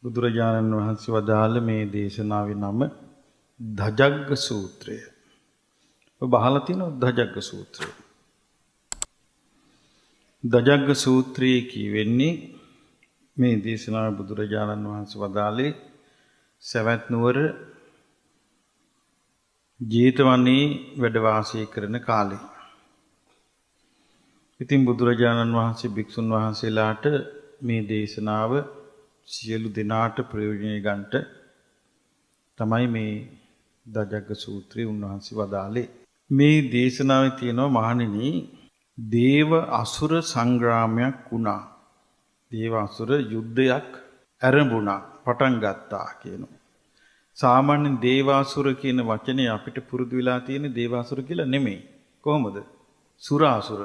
බුදුරජාණන් වහන්සේ වදාළ මේ දේශනාවේ නම ධජග්ග සූත්‍රය. ඔබ අහලා තියෙනවද ධජග්ග සූත්‍රය? ධජග්ග සූත්‍රයේ කියවෙන්නේ මේ දේශනාව බුදුරජාණන් වහන්සේ වදාළේ සවැත් නුවර ජේතවනයේ වැඩ වාසය කරන කාලේ. ඉතින් බුදුරජාණන් වහන්සේ භික්ෂුන් වහන්සේලාට මේ දේශනාව සියලු දෙනාට ප්‍රයෝජනය ගන්නට තමයි මේ ධජග්ග සූත්‍රය උන්වහන්සේ වදාළේ. මේ දේශනාවේ තියෙනවා මහණෙනි, දේව අසුර සංග්‍රාමයක් වුණා. දේව අසුර යුද්ධයක් ඇරඹුණා, පටන් ගත්තා කියනවා. සාමාන්‍යයෙන් දේවාසුර කියන වචනේ අපිට පුරුදු වෙලා තියෙන දේවාසුර කියලා නෙමෙයි. කොහොමද? සුරාසුර.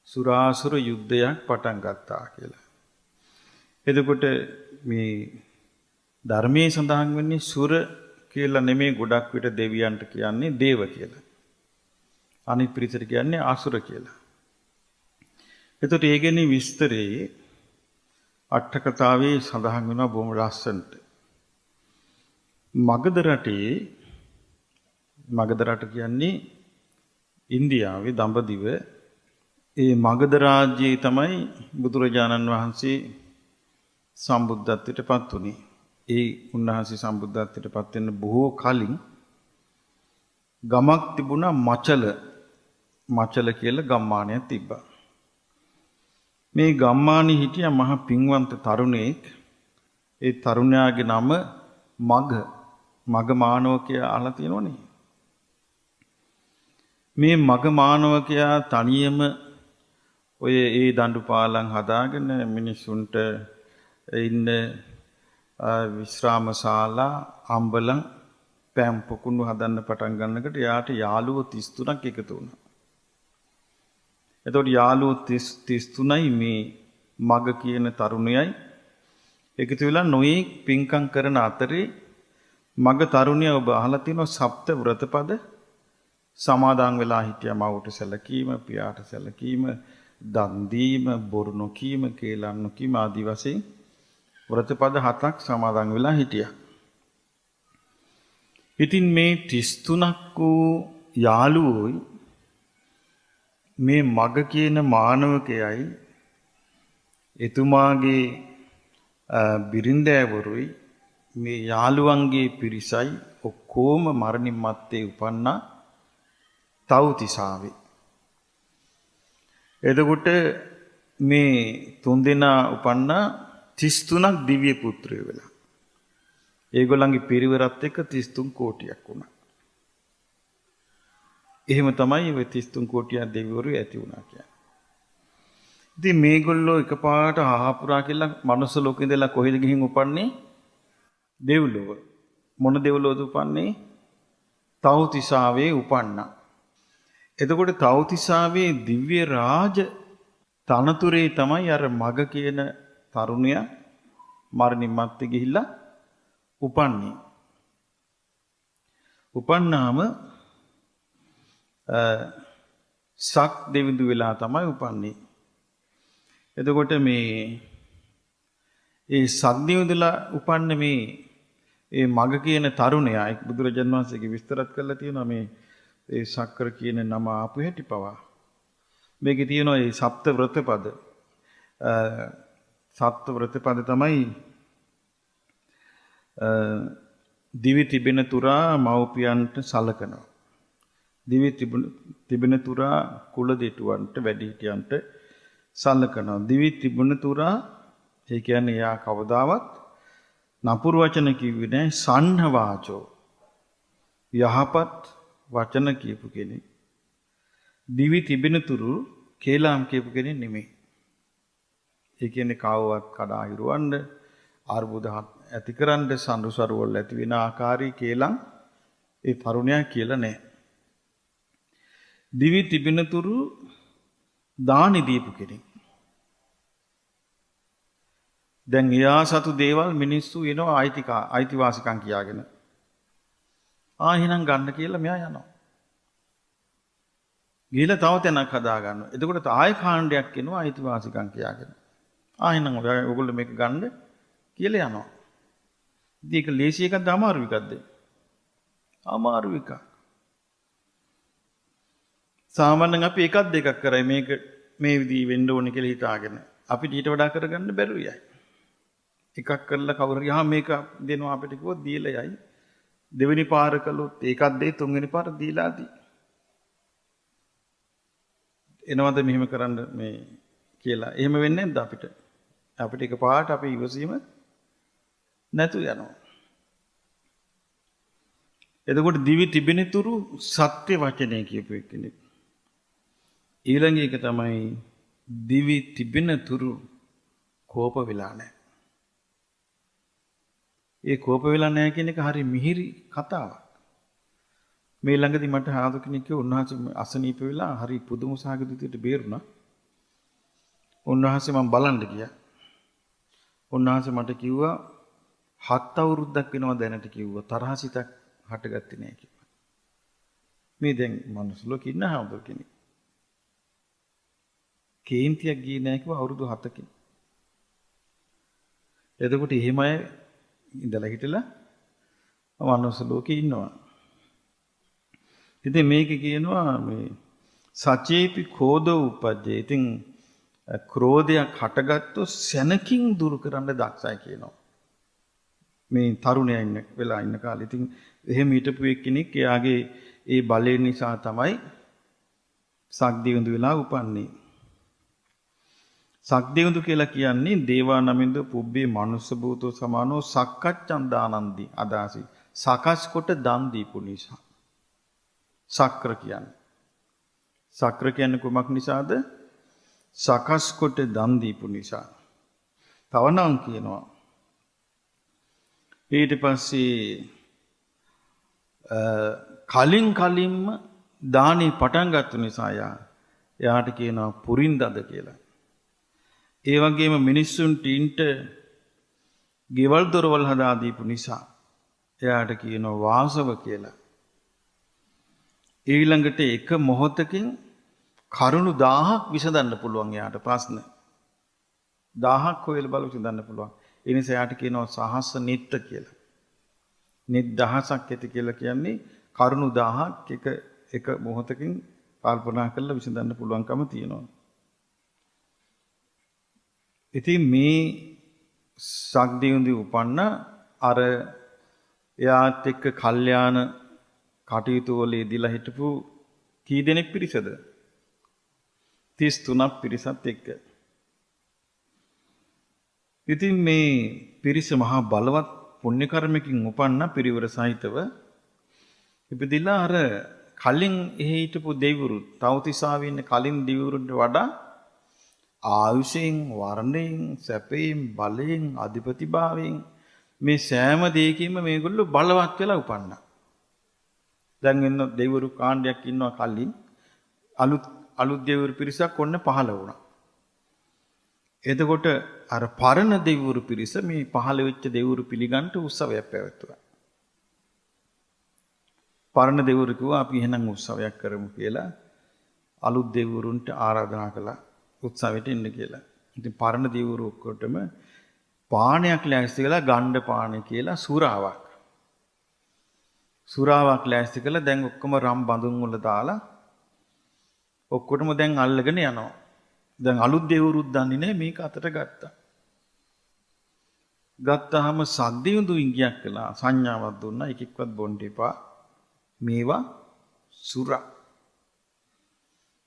සුරාසුර යුද්ධයක් පටන් ගත්තා කියලා. එතකොට මේ ධර්මයේ සඳහන් වෙන්නේ සුර කියලා නෙමෙයි, ගොඩක් විට දෙවියන්ට කියන්නේ දේව කියලා. අනිත් පිරිසට කියන්නේ අසුර කියලා. එතකොට ඒ ගැන විස්තරේ අට කතාවේ සඳහන් වෙනවා බොහොම ලස්සනට. මගධ රටේ, මගධ රට කියන්නේ ඉන්දියාවේ දඹදිව, ඒ මගධ රාජ්‍යයේ තමයි බුදුරජාණන් වහන්සේ සම්බුද්ධත්වයට පත් වුණේ. ඒ උන්වහන්සේ සම්බුද්ධත්වයට පත් වෙන්න බොහෝ කලින් ගමක් තිබුණා මචල. මචල කියලා ගම්මානයක් තිබ්බා. මේ ගම්මානේ හිටිය මහ පින්වන්ත තරුණයෙක්. ඒ තරුණයාගේ නම මග. මග මානවකයා අහලා තියෙනවනේ. මේ මග මානවකයා තනියම ඔය ඒ දඬු පාලම් හදාගෙන මිනිසුන්ට ඉන්න විශ්‍රාම ශාලා, අම්බලම්, පෑම් පොකුණු හදන්න පටන් ගන්නකොට එයාට යාළුවෝ 33ක් එකතු වුණා. එතකොට යාළුවෝ 33යි මේ මග කියන තරුණයයි එකතු වෙලා නොයෙක් පින්කම් කරන අතරේ මග තරුණයා, ඔබ අහලා තියෙනවා, සප්ත ව්‍රතපද සමාදන් වෙලා හිටියා. මව්ට සැලකීම, පියාට සැලකීම, දන් දීම, බොරු නොකීම, කේලම් නොකීම ආදී වශයෙන් ව්‍රතපද 7ක් සමාදන් වෙලා හිටියා. ඉතින් මේ 33ක් වූ යාළුවෝයි මේ මග කියන මානවකයයි එතුමාගේ බිරින්දෑවරුයි මේ යාළුවන්ගේ පිරිසයි ඔක්කොම මරණින් මත්තේ උපන්නා තව්තිසාවේ. එතකොට මේ තුන්දෙනා උපන්නා 33ක් දිව්‍ය පුත්‍රයෝ වෙලා. ඒගොල්ලන්ගේ පිරිවරත් එක්ක 33 කෝටියක් වුණා. එහෙම තමයි ඔය 33 කෝටියක් දෙවිවරු ඇති වුණා කියන්නේ. ඉතින් මේගොල්ලෝ එකපාරට හාහපුරා කියලා මනුස්ස ලෝකෙ ඉඳලා කොහෙද ගිහින් උපන්නේ? දෙව්ලොව. මොන දෙව්ලොවද උපන්නේ? තව්තිසාවේ උපන්නා. එතකොට තව්තිසාවේ දිව්‍ය රාජ තනතුරේ තමයි අර මග කියන තරුණයා මරණින් මත්තේ ගිහිල්ලා උපන්නේ. උපන්නාම සක් දෙවිඳු වෙලා තමයි උපන්නේ. එතකොට මේ ඒ සක් දෙවිඳුලා උපන්න මේ ඒ මග කියන තරුණයා, එක් බුදුරජාන් වහන්සේගේ විස්තරත් කරලා තියෙනවා මේ ඒ සක්කර කියන නම ආපු හැටි පවා. මේකේ තියෙනවා ඒ සප්ත ව්‍රතපද. සප්ත ව්‍රතපද තමයි දිවි තිබෙන තුරා මව්පියන්ට සලකනවා. දිවි තිබෙන තුරා කුල දෙටුවන්ට වැඩිහිටියන්ට සලකනවා. දිවි තිබුණ තුරා, ඒ කියන්නේ එයා කවදාවත් නපුරු වචන කිව්වේ නෑ, සන්හ වාචෝ, යහපත් වචන කියපු කෙනෙක්. දිවි තිබෙන තුරු කේලාම් කියපු කෙනෙක් නෙමෙයි. ඒ කියන්නේ කවවත් කඩා හිරවන්න, අර්බුද ඇති කරන්න, සඳු සරුවල් ඇති වෙන ආකාරී කේලම් ඒ තරුණයා කියලා නෑ. දිවි තිබෙන තුරු දානි දීපු කෙනෙක්. දැන් එයා සතු දේවල් මිනිස්සු එනවා අයිතිවාසිකම් කියාගෙන. ආ එහෙනම් ගන්න කියලා මෙයා යනවා. ගිහලා තව තැනක් හදා ගන්නවා. එතකොට ආයෙ කාණ්ඩයක් එනවා අයිතිවාසිකම් කියාගෙන. ආ එහෙනම් ඔයගොල්ලෝ මේක ගන්න කියලා යනවා. ඉතින් ඒක ලේසි එකක්ද අමාරු එකක්ද? අමාරු එකක්. සාමාන්‍යයෙන් අපි එකක් දෙකක් කරයි මේක මේ විදිහේ වෙන්න ඕනේ කියලා හිතාගෙන. අපිට ඊට වඩා කරගන්න බැරුව යයි. එකක් කරලා කවුරු හරි ආ මේක දෙනවා අපිට කිව්වොත් දීලා යයි. දෙවෙනි පාර කළොත් ඒකක් දෙයි, තුන්වෙනි පාර දීලා දී. එනවද මෙහෙම කරන්න මේ කියලා? එහෙම වෙන්නේ නැද්ද අපිට? අපිට එකපාරට අපේ ඉවසීම නැතු යනවා. එතකොට දිවි තිබෙනතුරු සත්‍ය වචනය කියපු එක්කෙනෙක්. ඊළඟ එක තමයි දිවි තිබෙනතුරු කෝප වෙලා නැහැ. ඒ කෝප වෙලා නැහැ කියන එක හරි මිහිරි කතාවක්. මේ ළඟදී මට හාදු කෙනෙක් කිව්වා උන්වහන්සේ අසනීප වෙලා හරි පුදුම සහගත විදිහට බේරුණා. උන්වහන්සේ මම බලන්න ගියා. උන්වහන්සේ මට කිව්වා 7 අවුරුද්දක් වෙනවා දැනට කිව්වා තරහ සිතක් හටගත්තේ නෑ කිව්වා. මේ දැන් මනුස්ස ලෝකේ ඉන්න හාමුදුරු කෙනෙක්. කේන්තියක් ගියේ නෑ කිව්වා අවුරුදු 7කින්. එතකොට එහෙම අය ඉඳලා හිටලා මනුස්ස ලෝකේ ඉන්නවා. ඉතින් මේකේ කියනවා මේ සචේපි කෝදෝ උපජ්ජේ. ඉතින් ක්‍රෝධයක් හටගත්තොත් සැනකින් දුරු කරන්න දක්ෂයි කියනවා. මේ තරුණයා ඉන්න වෙලා ඉන්න කාලේ. ඉතින් එහෙම හිටපු එක්කෙනෙක් එයාගේ ඒ බලය නිසා තමයි සක්දෙවිඳු වෙලා උපන්නේ. සක්දෙවිඳු කියලා කියන්නේ දේවා නමින්ද පුබ්බේ මනුස්ස භූතෝ සමානෝ සක්කච්ඡන් දානන්දි අදාසි. සකස් කොට දන් දීපු නිසා. සක්‍ර කියන්නේ. සක්‍ර කියන්නේ කුමක් නිසාද? සකස් කොට දන් දීපු නිසා. තව නම් කියනවා. ඊට පස්සේ කලින් කලින්ම දානේ පටන් ගත්ත නිසා එයාට කියනවා පුරින්දද කියලා. ඒ වගේම මිනිස්සුන්ට ඉන්ට ගෙවල් දොරවල් හදා දීපු නිසා එයාට කියනවා වාසව කියලා. ඊළඟට එක මොහොතකින් කරුණු 1000ක් විසඳන්න පුළුවන් එයාට ප්‍රශ්න. 1000ක් හොයලා බලලා විසඳන්න පුළුවන්. ඒ නිසා එයාට කියනවා සහස්ස නිත්ත කියලා. නිත් දහසක් ඇති කියලා කියන්නේ කරුණු 1000ක් එක එක මොහොතකින් කල්පනා කරලා විසඳන්න පුළුවන්කම තියෙනවා. ඉතින් මේ සක්දෙවිඳු උපන්න අර එයාත් එක්ක කල්යාණ කටයුතු වල යෙදিলা හිටපු කී දෙනෙක් පිරිසද? 33ක් පිරිසත් එක්ක. ඉතින් මේ පිරිස මහා බලවත් පුණ්‍ය කර්මකින් උපන්න පිරිවර සහිතව ඉපදිලා අර කලින් එහෙ හිටපු දෙවිවරු තවතිසාවේ ඉන්න කලින් දෙවිවරුන්ට වඩා ආයුෂයෙන්, වර්ණයෙන්, සැපයෙන්, බලයෙන්, අධිපතිභාවයෙන් මේ සෑම දෙයකින්ම මේගොල්ලෝ බලවත් වෙලා උපන්නා. දැන් ඉන්න දෙවිවරු කාණ්ඩයක් ඉන්නවා කලින් අලුත් අලුත් දෙවිවරු පිරිසක් ඔන්න පහළ වුණා. එතකොට අර පරණ දෙවිවරු පිරිස මේ පහළ වෙච්ච දෙවිවරු පිළිගන්න උත්සවයක් පැවැත්වුවා. පරණ දෙවිවරු කිව්වා අපි එහෙනම් උත්සවයක් කරමු කියලා අලුත් දෙවිවරුන්ට ආරාධනා කළා උත්සවයට එන්න කියලා. ඉතින් පරණ දෙවිවරු ඔක්කොටම පානයක් ලෑස්ති කළා, ගණ්ඩ පාන කියලා සුරාවක්. සුරාවක් ලෑස්ති කළා. දැන් ඔක්කොම රම් බඳුන් වල දාලා ඔක්කොටම දැන් අල්ලගෙන යනවා. දැන් අලුත් දෙවිවරුත් දන්නේ නැහැ මේක අතට ගත්තා. ගත්තාම සද්දෙවිඳු ඉඟියක් කළා, සංඥාවක් දුන්නා, එකෙක්වත් බොන්න එපා. මේවා සුරා.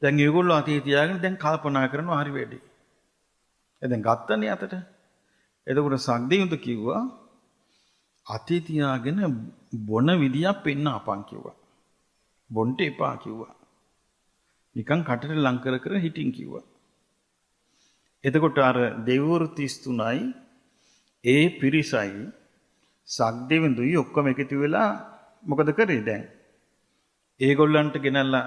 දැන් ඒගොල්ලෝ අතේ තියාගෙන දැන් කල්පනා කරනවා හරි වැඩි. දැන් ගත්තනේ අතට. එතකොට සද්දෙවිඳු කිව්වා අතේ තියාගෙන බොන විදියක් පෙන්න අපන් කිව්වා. බොන්ට එපා කිව්වා. නිකන් කටට ලං කර කර හිටින් කිව්වා. එතකොට අර දෙවිවරු 33යි ඒ පිරිසයි සක්දෙවිඳුයි ඔක්කොම එකතු වෙලා මොකද කරේ දැන්? ඒගොල්ලන්ට ගෙනල්ලා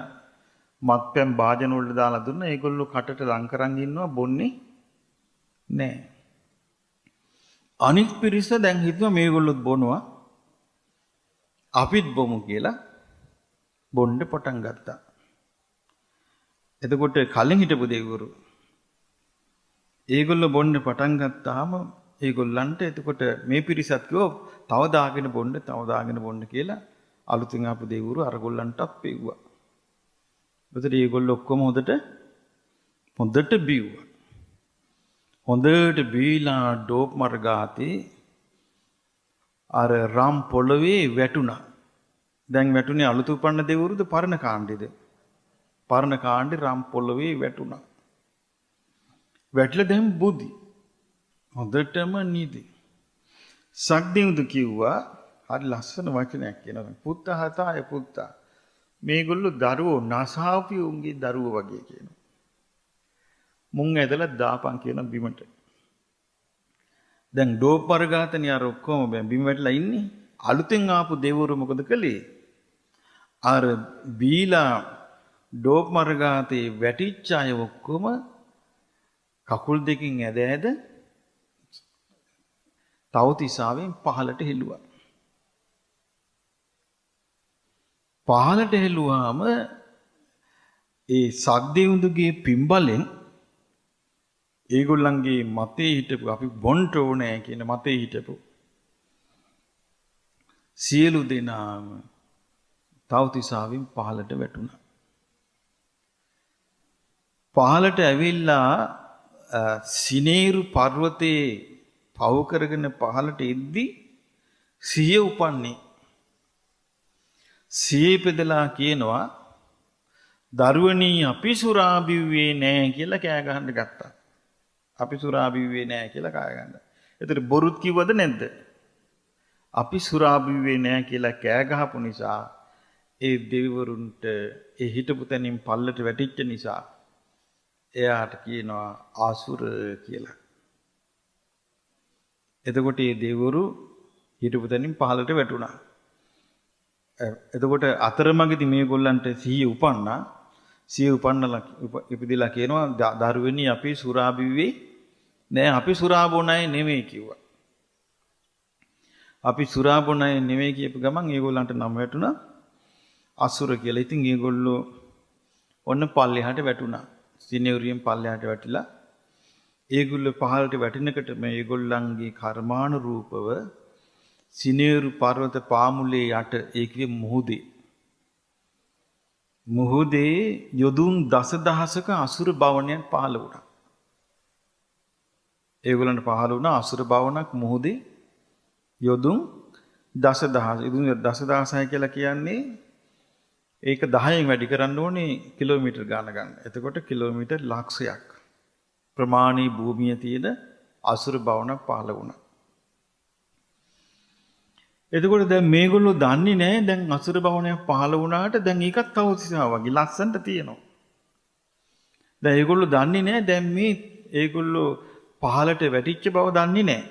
මත්පැන් භාජන වලට දාලා දුන්නා. ඒගොල්ලෝ කටට ලං කරන් ඉන්නවා, බොන්නේ නෑ. අනිත් පිරිස දැන් හිතුවා මේගොල්ලොත් බොනවා, අපිත් බොමු කියලා බොන්න පටන් ගත්තා. එතකොට කලින් හිටපු දෙවිවරු ඒගොල්ලෝ බොන්න පටන් ගත්තාම ඒගොල්ලන්ට එතකොට මේ පිරිසත් කිව්වා තව දාගෙන බොන්න, තව දාගෙන බොන්න කියලා අලුතින් ආපු දෙවිවරු අරගොල්ලන්ටත් පෙව්වා. එතකොට ඒගොල්ලෝ ඔක්කොම හොඳට හොඳට බිව්වා. හොඳට බීලා ඩෝප් මර්ගාතේ අර රම් පොළවේ වැටුණා. දැන් වැටුනේ අලුත උපන්න දෙවිවරුද පරණ කාණ්ඩේද? පරණ කාණ්ඩේ රම් පොළවේ වැටුණා. වැටිලා දැන් බුදි. හොඳටම නිදි. සක්දෙවිඳු කිව්වා හරි ලස්සන වචනයක් කියනවා. පුත්ත හතාය පුත්තා. මේගොල්ලෝ දරුවෝ නසාපි උන්ගේ දරුවෝ වගේ කියනවා. මුන් ඇදලා දාපන් කියන බිමට. දැන් ඩෝප් වර්ගාතනේ අර ඔක්කොම බිම වැටලා ඉන්නේ. අලුතෙන් ආපු දෙවිවරු මොකද කළේ? අර බීලා ඩෝප් මර්ගාතේ වැටිච්ච අය ඔක්කොම කකුල් දෙකෙන් ඇද ඇද තවතිසාවෙන් පහළට හෙළුවා. පහළට හෙළුවාම ඒ සක්දෙවිඳුගේ පිම්බලෙන් ඒගොල්ලන්ගේ මතේ හිටපු අපි බොන්ට ඕනෑ කියන මතේ හිටපු සියලු දෙනාම තවතිසාවෙන් පහළට වැටුණා. පහළට ඇවිල්ලා සිනේරු පර්වතයේ පව කරගෙන පහළට එද්දි සිහිය උපන්නේ. සිහිය ඉපදලා කියනවා දරුවනි අපි සුරා බිව්වේ නෑ කියලා කෑ ගහන්න ගත්තා. අපි සුරා බිව්වේ නෑ කියලා කෑ ගහන්න. එතකොට බොරුත් කිව්වද නැද්ද? අපි සුරා බිව්වේ නෑ කියලා කෑ ගහපු නිසා ඒ දෙවිවරුන්ට ඒ හිටපු තැනින් පල්ලට වැටිච්ච නිසා එයාට කියනවා ආසුර කියලා. එතකොට මේ දෙවිවරු හිටපු තැනින් පහළට වැටුණා. එතකොට අතරමඟදී මේගොල්ලන්ට සිහිය උපන්නා. සිහිය උපන්නලා ඉපදිලා කියනවා දරුවනි අපි සුරා බිව්වේ නෑ, අපි සුරා බොන අය නෙමෙයි කිව්වා. අපි සුරා බොන අය නෙමෙයි කියපු ගමන් ඒගොල්ලන්ට නම වැටුණා අසුර කියලා. ඉතින් ඒගොල්ලෝ ඔන්න පල්ලෙහාට වැටුණා. සිනේරියෙන් පල්ලෙහාට වැටිලා ඒගොල්ලෝ පහළට වැටෙනකොට මේ ඒගොල්ලන්ගේ කර්මානුරූපව සිනේරු පර්වත පාමුලේ යට ඒ කිව්වේ මුහුදේ. මුහුදේ යොදුන් දසදහසක අසුර භවනයක් පහළ වුණා. ඒගොල්ලන්ට පහළ වුණා අසුර භවනක් මුහුදේ යොදුන් දසදහස. යොදුන් දසදහසයි කියලා කියන්නේ ඒක 10න් වැඩි කරන්න ඕනේ කිලෝමීටර් ගාන ගන්න. එතකොට කිලෝමීටර් ලක්ෂයක් ප්‍රමාණී භූමිය තියෙන අසුර භවනක් පහළ වුණා. එතකොට දැන් මේගොල්ලෝ දන්නේ නැහැ දැන් අසුර භවනයක් පහළ වුණාට දැන් ඒකත් තවතිසා වගේ ලස්සනට තියෙනවා. දැන් ඒගොල්ලෝ දන්නේ නැහැ දැන් මේ ඒගොල්ලෝ පහළට වැටිච්ච බව දන්නේ නැහැ.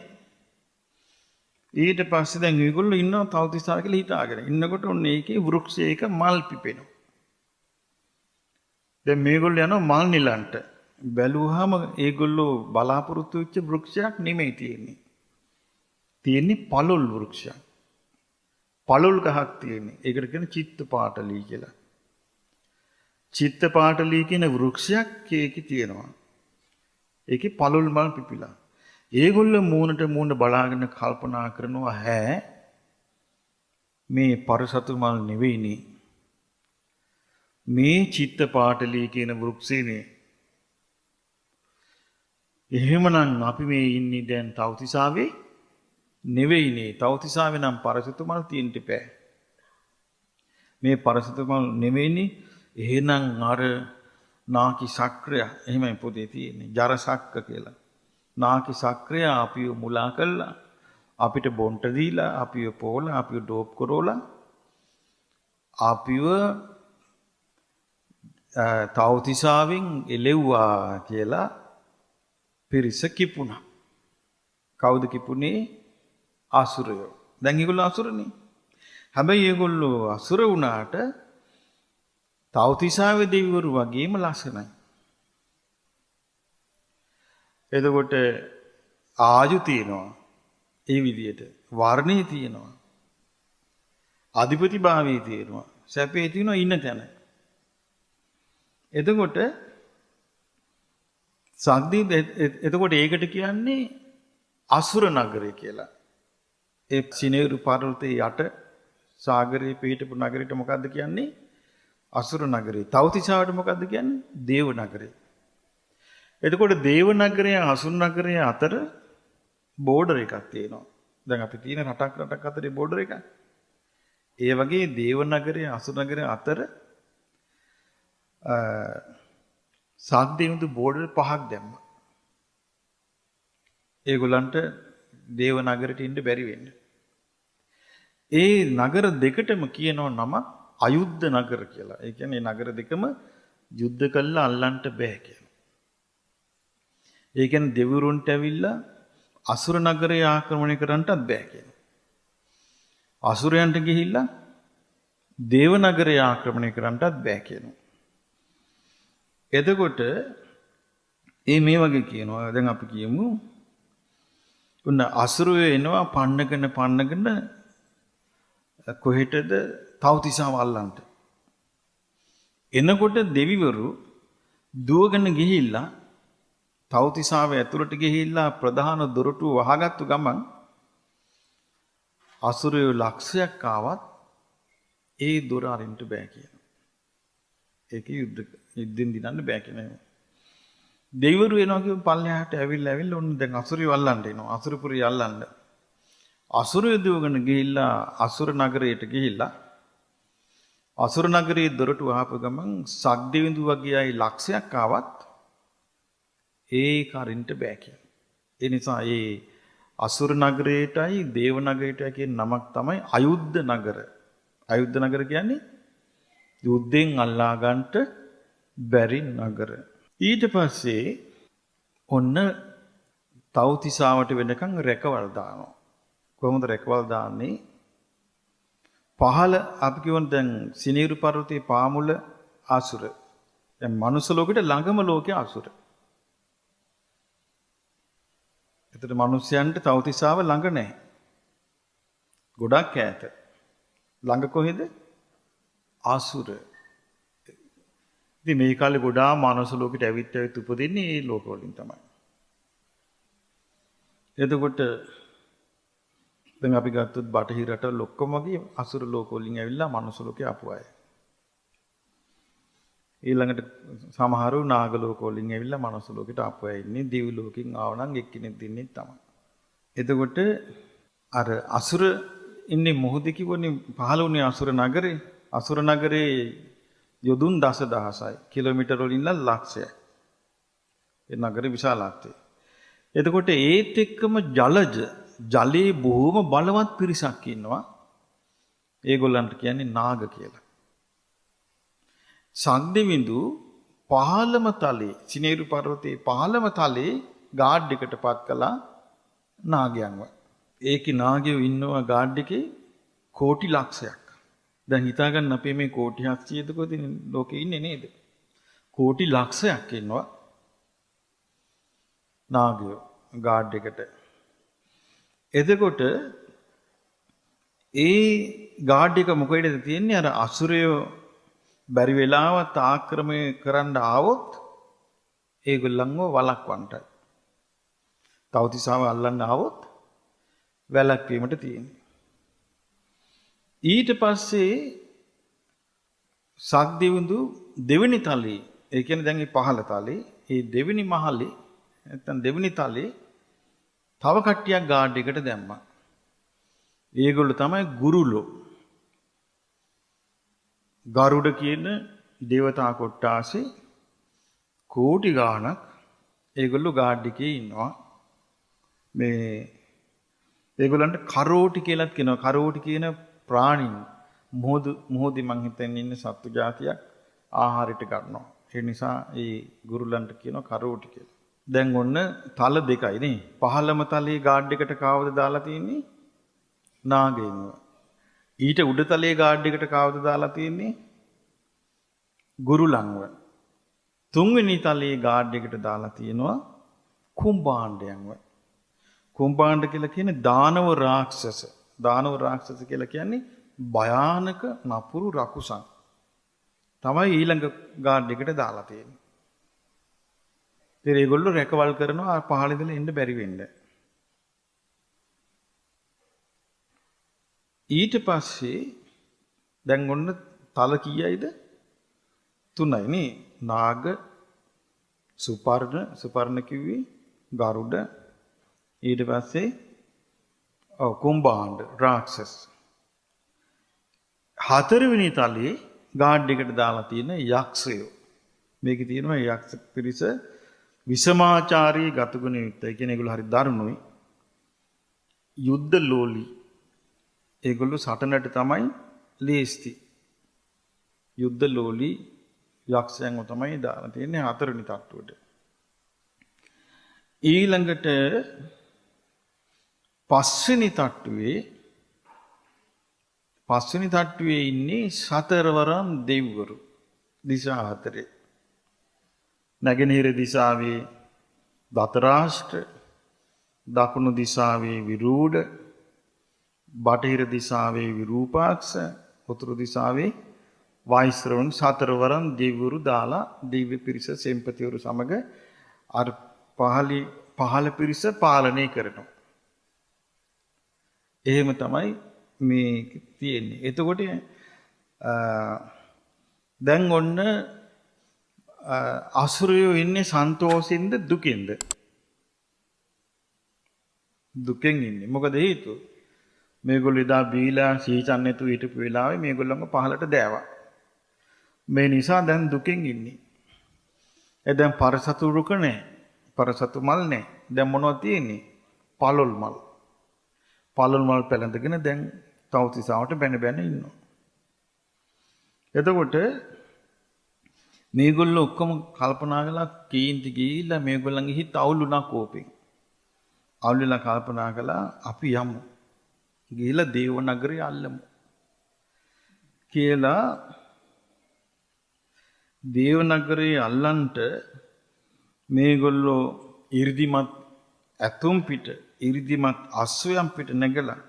ඊට පස්සේ දැන් ඒගොල්ලෝ ඉන්නවා තවතිසා කියලා හිතාගෙන. ඉන්නකොට ඔන්න ඒකේ වෘක්ෂයක මල් පිපෙනවා. දැන් මේගොල්ලෝ යනවා මල් නිලන්ට. බැලුවාම ඒගොල්ලෝ බලාපොරොත්තු වෙච්ච වෘක්ෂයක් නෙමෙයි තියෙන්නේ. තියෙන්නේ පළොල් වෘක්ෂයක්. පළොල් ගහක් තියෙන්නේ. ඒකට කියන චිත්ත පාටලී කියලා. චිත්ත පාටලී කියන වෘක්ෂයක් ඒකේ තියෙනවා. ඒකේ පළොල් මල් පිපිලා. ඒගොල්ලෝ මූණට මූණ බලාගෙන කල්පනා කරනවා හැ මේ පරසතු මල් නෙවෙයිනේ. මේ චිත්ත පාටලී කියන වෘක්ෂේනේ. එහෙමනම් අපි මේ ඉන්නේ දැන් තවතිසාවේ නෙවෙයිනේ. තවතිසාවේ නම් පරසතු මල් තියෙන්න බෑ. මේ පරසතු මල් නෙවෙයිනේ. එහෙනම් අර නාකි සක්‍රය එහෙමයි පොතේ තියෙන්නේ. ජරසක්ක කියලා. නාකි සක්‍රය අපිව මුලා කළා. අපිට බොන්ට දීලා, අපිව පෝලා, අපිව ඩෝප් කරෝලා, අපිව තවතිසාවෙන් එලෙව්වා කියලා පිරිස කිපුණා. කවුද කිපුණේ? අසුරයෝ. දැන් ඒගොල්ලෝ අසුරනේ. හැබැයි ඒගොල්ලෝ අසුර වුණාට තවතිසාවේ දෙවිවරු වගේම ලස්සනයි. එතකොට ආයු තියෙනවා. ඒ විදියට වර්ණේ තියෙනවා. අධිපති භාවයේ තියෙනවා. සැපේ තියෙනවා ඉන්න තැන. එතකොට සක්දී එතකොට ඒකට කියන්නේ අසුර නගරය කියලා. ඒ සිනේරු පර්වතයේ යට සාගරයේ පිහිටපු නගරයට මොකද්ද කියන්නේ? අසුර නගරය. තව්තිසාවට මොකද්ද කියන්නේ? දේව නගරය. එතකොට දේව නගරය අසුර නගරය අතර බෝඩර් එකක් තියෙනවා. දැන් අපි තියෙන රටක් රටක් අතරේ බෝඩර් එකක්. ඒ වගේ දේව නගරය අසුර නගරය අතර සක්දෙවිඳු බෝඩර් පහක් දැම්මා. ඒගොල්ලන්ට දේව නගරයට ඉන්න බැරි වෙන්න. ඒ නගර දෙකටම කියනවා නමක් අයුද්ධ නගර කියලා. ඒ කියන්නේ නගර දෙකම යුද්ධ කළා අල්ලන්න බෑ කියලා. ඒ කියන්නේ දෙවිවරුන්ට ඇවිල්ලා අසුර නගරය ආක්‍රමණය කරන්නටත් බෑ කියලා. අසුරයන්ට ගිහිල්ලා දේව නගරය ආක්‍රමණය කරන්නටත් බෑ කියනවා. එතකොට ඒ මේ වගේ කියනවා. දැන් අපි කියමු උන්න අසුරයෝ එනවා පන්නගෙන පන්නගෙන කොහෙටද තව්තිසාව අල්ලන්නට. එනකොට දෙවිවරු දුවගෙන ගිහිල්ලා තව්තිසාව ඇතුළට ගිහිල්ලා ප්‍රධාන දොරටුව වහගත්තු ගමන් අසුරයෝ ලක්ෂයක් ආවත් ඒ දොර අරින්න බෑ කියනවා. ඒක යුද්ධෙන් දිනන්න බෑ කියනවා. දෙවිවරු එනවා කියමු පල්ලෙහාට ඇවිල්ලා ඇවිල්ලා ඔන්න දැන් අසුරයෝ අල්ලන්න එනවා. අසුරපුරිය අල්ලන්න. අසුරයෝ දුවගෙන ගිහිල්ලා අසුර නගරයට ගිහිල්ලා අසුර නගරයේ දොරටු වහපු ගමන් සක්දෙවිඳු වගේ අය ලක්ෂයක් ආවත් ඒක අරින්න බෑ කියලා. ඒ නිසා ඒ අසුර නගරයටයි දේව නගරයටයි කියන නමක් තමයි අයුද්ධ නගර. අයුද්ධ නගර කියන්නේ යුද්ධෙන් අල්ලා ගන්නට බැරි නගර. ඊට පස්සේ ඔන්න තව්තිසාවට වෙනකන් රැකවල් දානවා. කොහොමද රැකවල් දාන්නේ? පහළ අපි කියවන දැන් සිනීරු පර්වතයේ පාමුල අසුර. දැන් මනුස්ස ලෝකෙට ළඟම ලෝකේ අසුර. එතකොට මිනිස්යන්ට තව්තිසාව ළඟ නැහැ. ගොඩක් ඈත. ළඟ කොහෙද? අසුර. ඉතින් මේ කාලේ ගොඩාක් මනුස්ස ලෝකෙට ඇවිත් ඇවිත් උපදින්නේ මේ ලෝක වලින් තමයි. එතකොට දැන් අපි ගත්තොත් බටහිර රටවල් ඔක්කොම වගේ අසුර ලෝක වලින් ඇවිල්ලා මනුස්ස ලෝකේ ආපු අය. ඊළඟට සමහරු නාග ලෝක වලින් ඇවිල්ලා මනුස්ස ලෝකෙට ආපු අය ඉන්නේ. දිව්‍ය ලෝකෙන් ආව නම් එක්කෙනෙක් දෙන්නෙක් තමයි. එතකොට අර අසුර ඉන්නේ මොහොතේ කිව්වනේ පහළ වුණේ අසුර නගරේ. අසුර නගරේ යොදුන් 10,000යි. කිලෝමීටර වලින් නම් ලක්ෂයයි. ඒ නගරේ විශාලත්වය. එතකොට ඒත් එක්කම ජලජ ජලයේ බොහොම බලවත් පිරිසක් ඉන්නවා. ඒගොල්ලන්ට කියන්නේ නාග කියලා. සක්දෙවිඳු පහළම තලයේ සිනේරු පර්වතයේ පහළම තලයේ ගාඩ් එකට පත් කළා නාගයන්ව. ඒකේ නාගයෝ ඉන්නවා ගාඩ් එකේ කෝටි ලක්ෂයක්. දැන් හිතාගන්න අපේ මේ කෝටි 700ද කොහෙද ලෝකේ ඉන්නේ නේද? කෝටි ලක්ෂයක් ඉන්නවා නාගයෝ ගාඩ් එකට. එතකොට ඒ ගාඩ් එක මොකේද තියෙන්නේ? අර අසුරයෝ බැරි වෙලාවත් ආක්‍රමණය කරන්න ආවොත් ඒගොල්ලන්ව වළක්වන්නටයි. තව්තිසාව අල්ලන්න ආවොත් වැළැක්වීමට තියෙන්නේ. ඊට පස්සේ සක්දෙවිඳු දෙවෙනි තලයේ, ඒ කියන්නේ දැන් මේ පහළ තලයේ, ඒ දෙවෙනි මහලේ නැත්තම් දෙවෙනි තලයේ තව කට්ටියක් ගාඩ් එකට දැම්මා. ඒගොල්ලෝ තමයි ගුරුලෝ. ගරුඩ කියන දේවතා කොට්ටාසේ කෝටි ගාණක් ඒගොල්ලෝ ගාඩ් එකේ ඉන්නවා. මේ ඒගොල්ලන්ට කරෝටි කියලාත් කියනවා. කරෝටි කියන ප්‍රාණීන් මොහොතේ මං හිතන්නේ ඉන්න සත්තු జాතියක් ආහාරයට ගන්නවා. ඒ නිසා ඒ ගුරුලන්ට කියනවා කරෝටි කියලා. දැන් ඔන්න තල දෙකයි නේ. පහළම තලයේ ගාඩ් එකට කාවද දාලා තියෙන්නේ? නාගයින්ව. ඊට උඩ තලයේ ගාඩ් එකට කාවද දාලා තියෙන්නේ? ගුරුලන්ව. තුන්වෙනි තලයේ ගාඩ් එකට දාලා තියෙනවා කුම්භාණ්ඩයන්ව. කුම්භාණ්ඩ කියලා කියන්නේ දානව රාක්ෂස. දානව රාක්ෂස කියලා කියන්නේ භයානක නපුරු රකුසන්. තමයි ඊළඟ ගාඩ් එකට දාලා තියෙන්නේ. ඉතින් ඒගොල්ලෝ රැකවල් කරනවා පහළ ඉඳලා එන්න බැරි වෙන්න. ඊට පස්සේ දැන් ඔන්න තල කීයයිද? 3යි නේ. නාග, සුපර්ණ, සුපර්ණ කිව්වේ ගරුඩ, ඊට පස්සේ ඔව් කුම්භාණ්ඩ රාක්ෂස. හතරවෙනි තලයේ ගාඩ් එකට දාලා තියෙන යක්ෂයෝ. මේකේ තියෙනවා යක්ෂ පිරිස විසමාචාරී ගතුගුණ යුක්තයි. ඒ කියන්නේ ඒගොල්ලෝ හරි දරුණුයි. යුද්ධ ලෝලී. ඒගොල්ලෝ සටනට තමයි ලේස්ති. යුද්ධ ලෝලී යක්ෂයන්ව තමයි දාලා තියෙන්නේ හතරවෙනි තට්ටුවට. ඊළඟට පස්වෙනි තට්ටුවේ ඉන්නේ සතරවරම් දෙවිවරු දිශා හතරේ. නැගෙනහිර දිශාවේ දතරාෂ්ට්‍ර, දකුණු දිශාවේ විරූඪ, බටහිර දිශාවේ විරූපාක්ෂ, උතුරු දිශාවේ වෛශ්‍රවණ සතරවරම් දෙවිවරු දාලා දිව්‍ය පිරිස සෙම්පතිවරු සමග අර පහළ පිරිස පාලනය කරනවා. එහෙම තමයි මේ තියෙන්නේ. එතකොට දැන් ඔන්න අසුරයෝ ඉන්නේ සන්තෝෂෙන්ද දුකෙන්ද? දුකෙන් ඉන්නේ. මොකද හේතුව? මේගොල්ලෝ එදා බීලා සීචන් නැතුව හිටපු වෙලාවේ මේගොල්ලන්ව පහලට දෑවා. මේ නිසා දැන් දුකෙන් ඉන්නේ. ඒ දැන් පරසතු රුක නෑ. පරසතු මල් නෑ. දැන් මොනවද තියෙන්නේ? පළොල් මල්. පළොල් මල් පැලඳගෙන දැන් තවතිසාවට බැන බැන ඉන්නවා. එතකොට මේගොල්ලෝ ඔක්කොම කල්පනා කළා කේන්ති ගිහිල්ලා මේගොල්ලන්ගේ හිත අවුල් වුණා කෝපෙන්. අවුල් වෙලා කල්පනා කළා අපි යමු. ගිහිල්ලා දේව නගරය අල්ලමු කියලා. දේව නගරේ අල්ලන්ට මේගොල්ලෝ 이르දිමත් ඇතුම් පිට, 이르දිමත් අශ්වයන් පිට නැගලා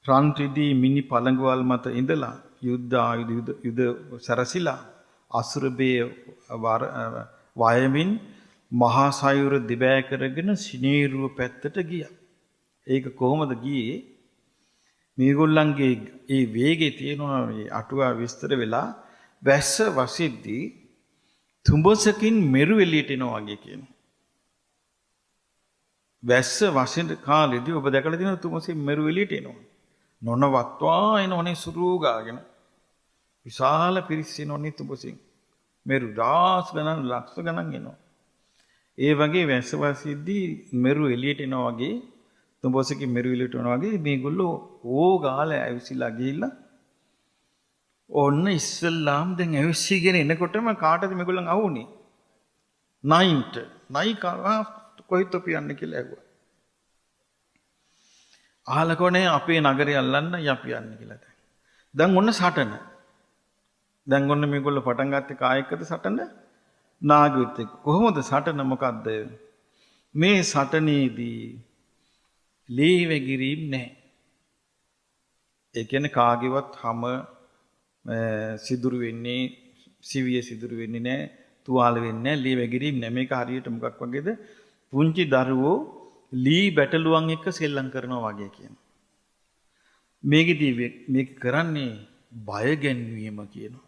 රන් රිදී මිනි පළඟවල් මත ඉඳලා යුද්ධ ආයුධ යුද සැරසිලා අසුරබේ වයමින් මහා සයුර දිබෑ කරගෙන සිනේරුව පැත්තට ගියා. ඒක කොහොමද ගියේ? මේගොල්ලන්ගේ ඒ වේගය තියෙනවා මේ අටුවා විස්තර වෙලා වැස්ස වසිද්දී තුඹසකින් මෙරු එළියට එනවා වගේ කියනවා. වැස්ස වසින කාලෙදී ඔබ දැකලා තියෙනවා තුඹසකින් මෙරු එළියට එනවා. නොනවත්වා එනෝනේ සුරූ ගාගෙන. විශාල පිරිස් එනෝනේ තුඹසින්. මෙරු දහස් ගණන් ලක්ෂ ගණන් එනවා. ඒ වගේ වැස්ස වසිද්දී මෙරු එළියට එනවා වගේ තුඹසකින් මෙරු එළියට එනවා වගේ මේගොල්ලෝ ඕ ගාලා ඇවිසිලා ගිහිල්ලා ඔන්න ඉස්සල්ලාම් දැන් ඇවිස්සීගෙන එනකොටම කාටද මේගොල්ලන් අහුනේ? නයින්ට. නයි කොහෙද අපි යන්නේ කියලා ඇහුවා. අහලා කොනේ අපේ නගරය අල්ලන්න අපි යන්නේ කියලා දැන්. දැන් ඔන්න සටන. දැන් ඔන්න මේගොල්ලෝ පටන් ගත්තේ කායකද සටන? නාගයොත් එක්ක. කොහොමද සටන මොකද්ද? මේ සටනේදී ලේ වැගිරීම් නැහැ. ඒ කියන්නේ කාගේවත් හැම සිදුරු වෙන්නේ, සිවිය සිදුරු වෙන්නේ නැහැ, තුවාල වෙන්නේ නැහැ, ලේ වැගිරීම් නැහැ. මේක හරියට මොකක් වගේද? පුංචි දරුවෝ ලී බැටළුවන් එක්ක සෙල්ලම් කරනවා වගේ කියනවා. මේකෙදී මේක කරන්නේ බය ගැන්වීම කියනවා.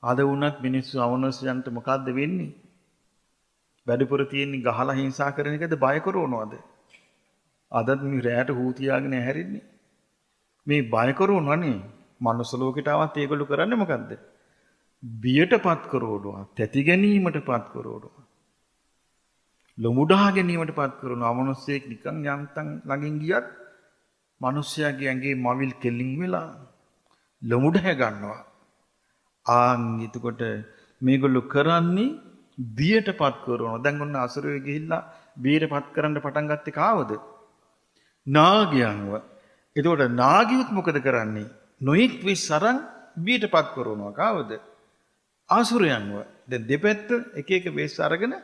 අද වුණත් මිනිස්සු අවනසයන්ට මොකද්ද වෙන්නේ? වැඩිපුර තියෙන්නේ ගහලා හිංසා කරන එකද බය කරනවද? අදත් මේ රැයට හූ තියාගෙන ඇහැරෙන්නේ. මේ බය කරනවනේ. මනුස්ස ලෝකෙට ආවත් ඒගොල්ලෝ කරන්නේ මොකද්ද? බියටපත් කරනවා, තැති ගැනීමටපත් කරනවා, ලොමුඩා ගැනීමටපත් කරනවා. අමනුෂ්‍යයෙක් නිකන් යන්තම් ළඟින් ගියත් මිනිස්යාගේ ඇඟේ මවිල් කෙලින් වෙලා ලොමුඩ ගන්නවා. ආන් එතකොට මේගොල්ලෝ කරන්නේ බියටපත් කරනවා. දැන් ඔන්න අසුරයෝ ගිහිල්ලා බියටපත් කරන්න පටන් ගත්තේ කාවද? නාගයන්ව. එතකොට නාගයොත් මොකද කරන්නේ? නොයෙක් වෙස් අරන් බියටපත් කරනවා. කාවද? අසුරයන්ව. දැන් දෙපැත්ත එක එක වෙස් අරගෙන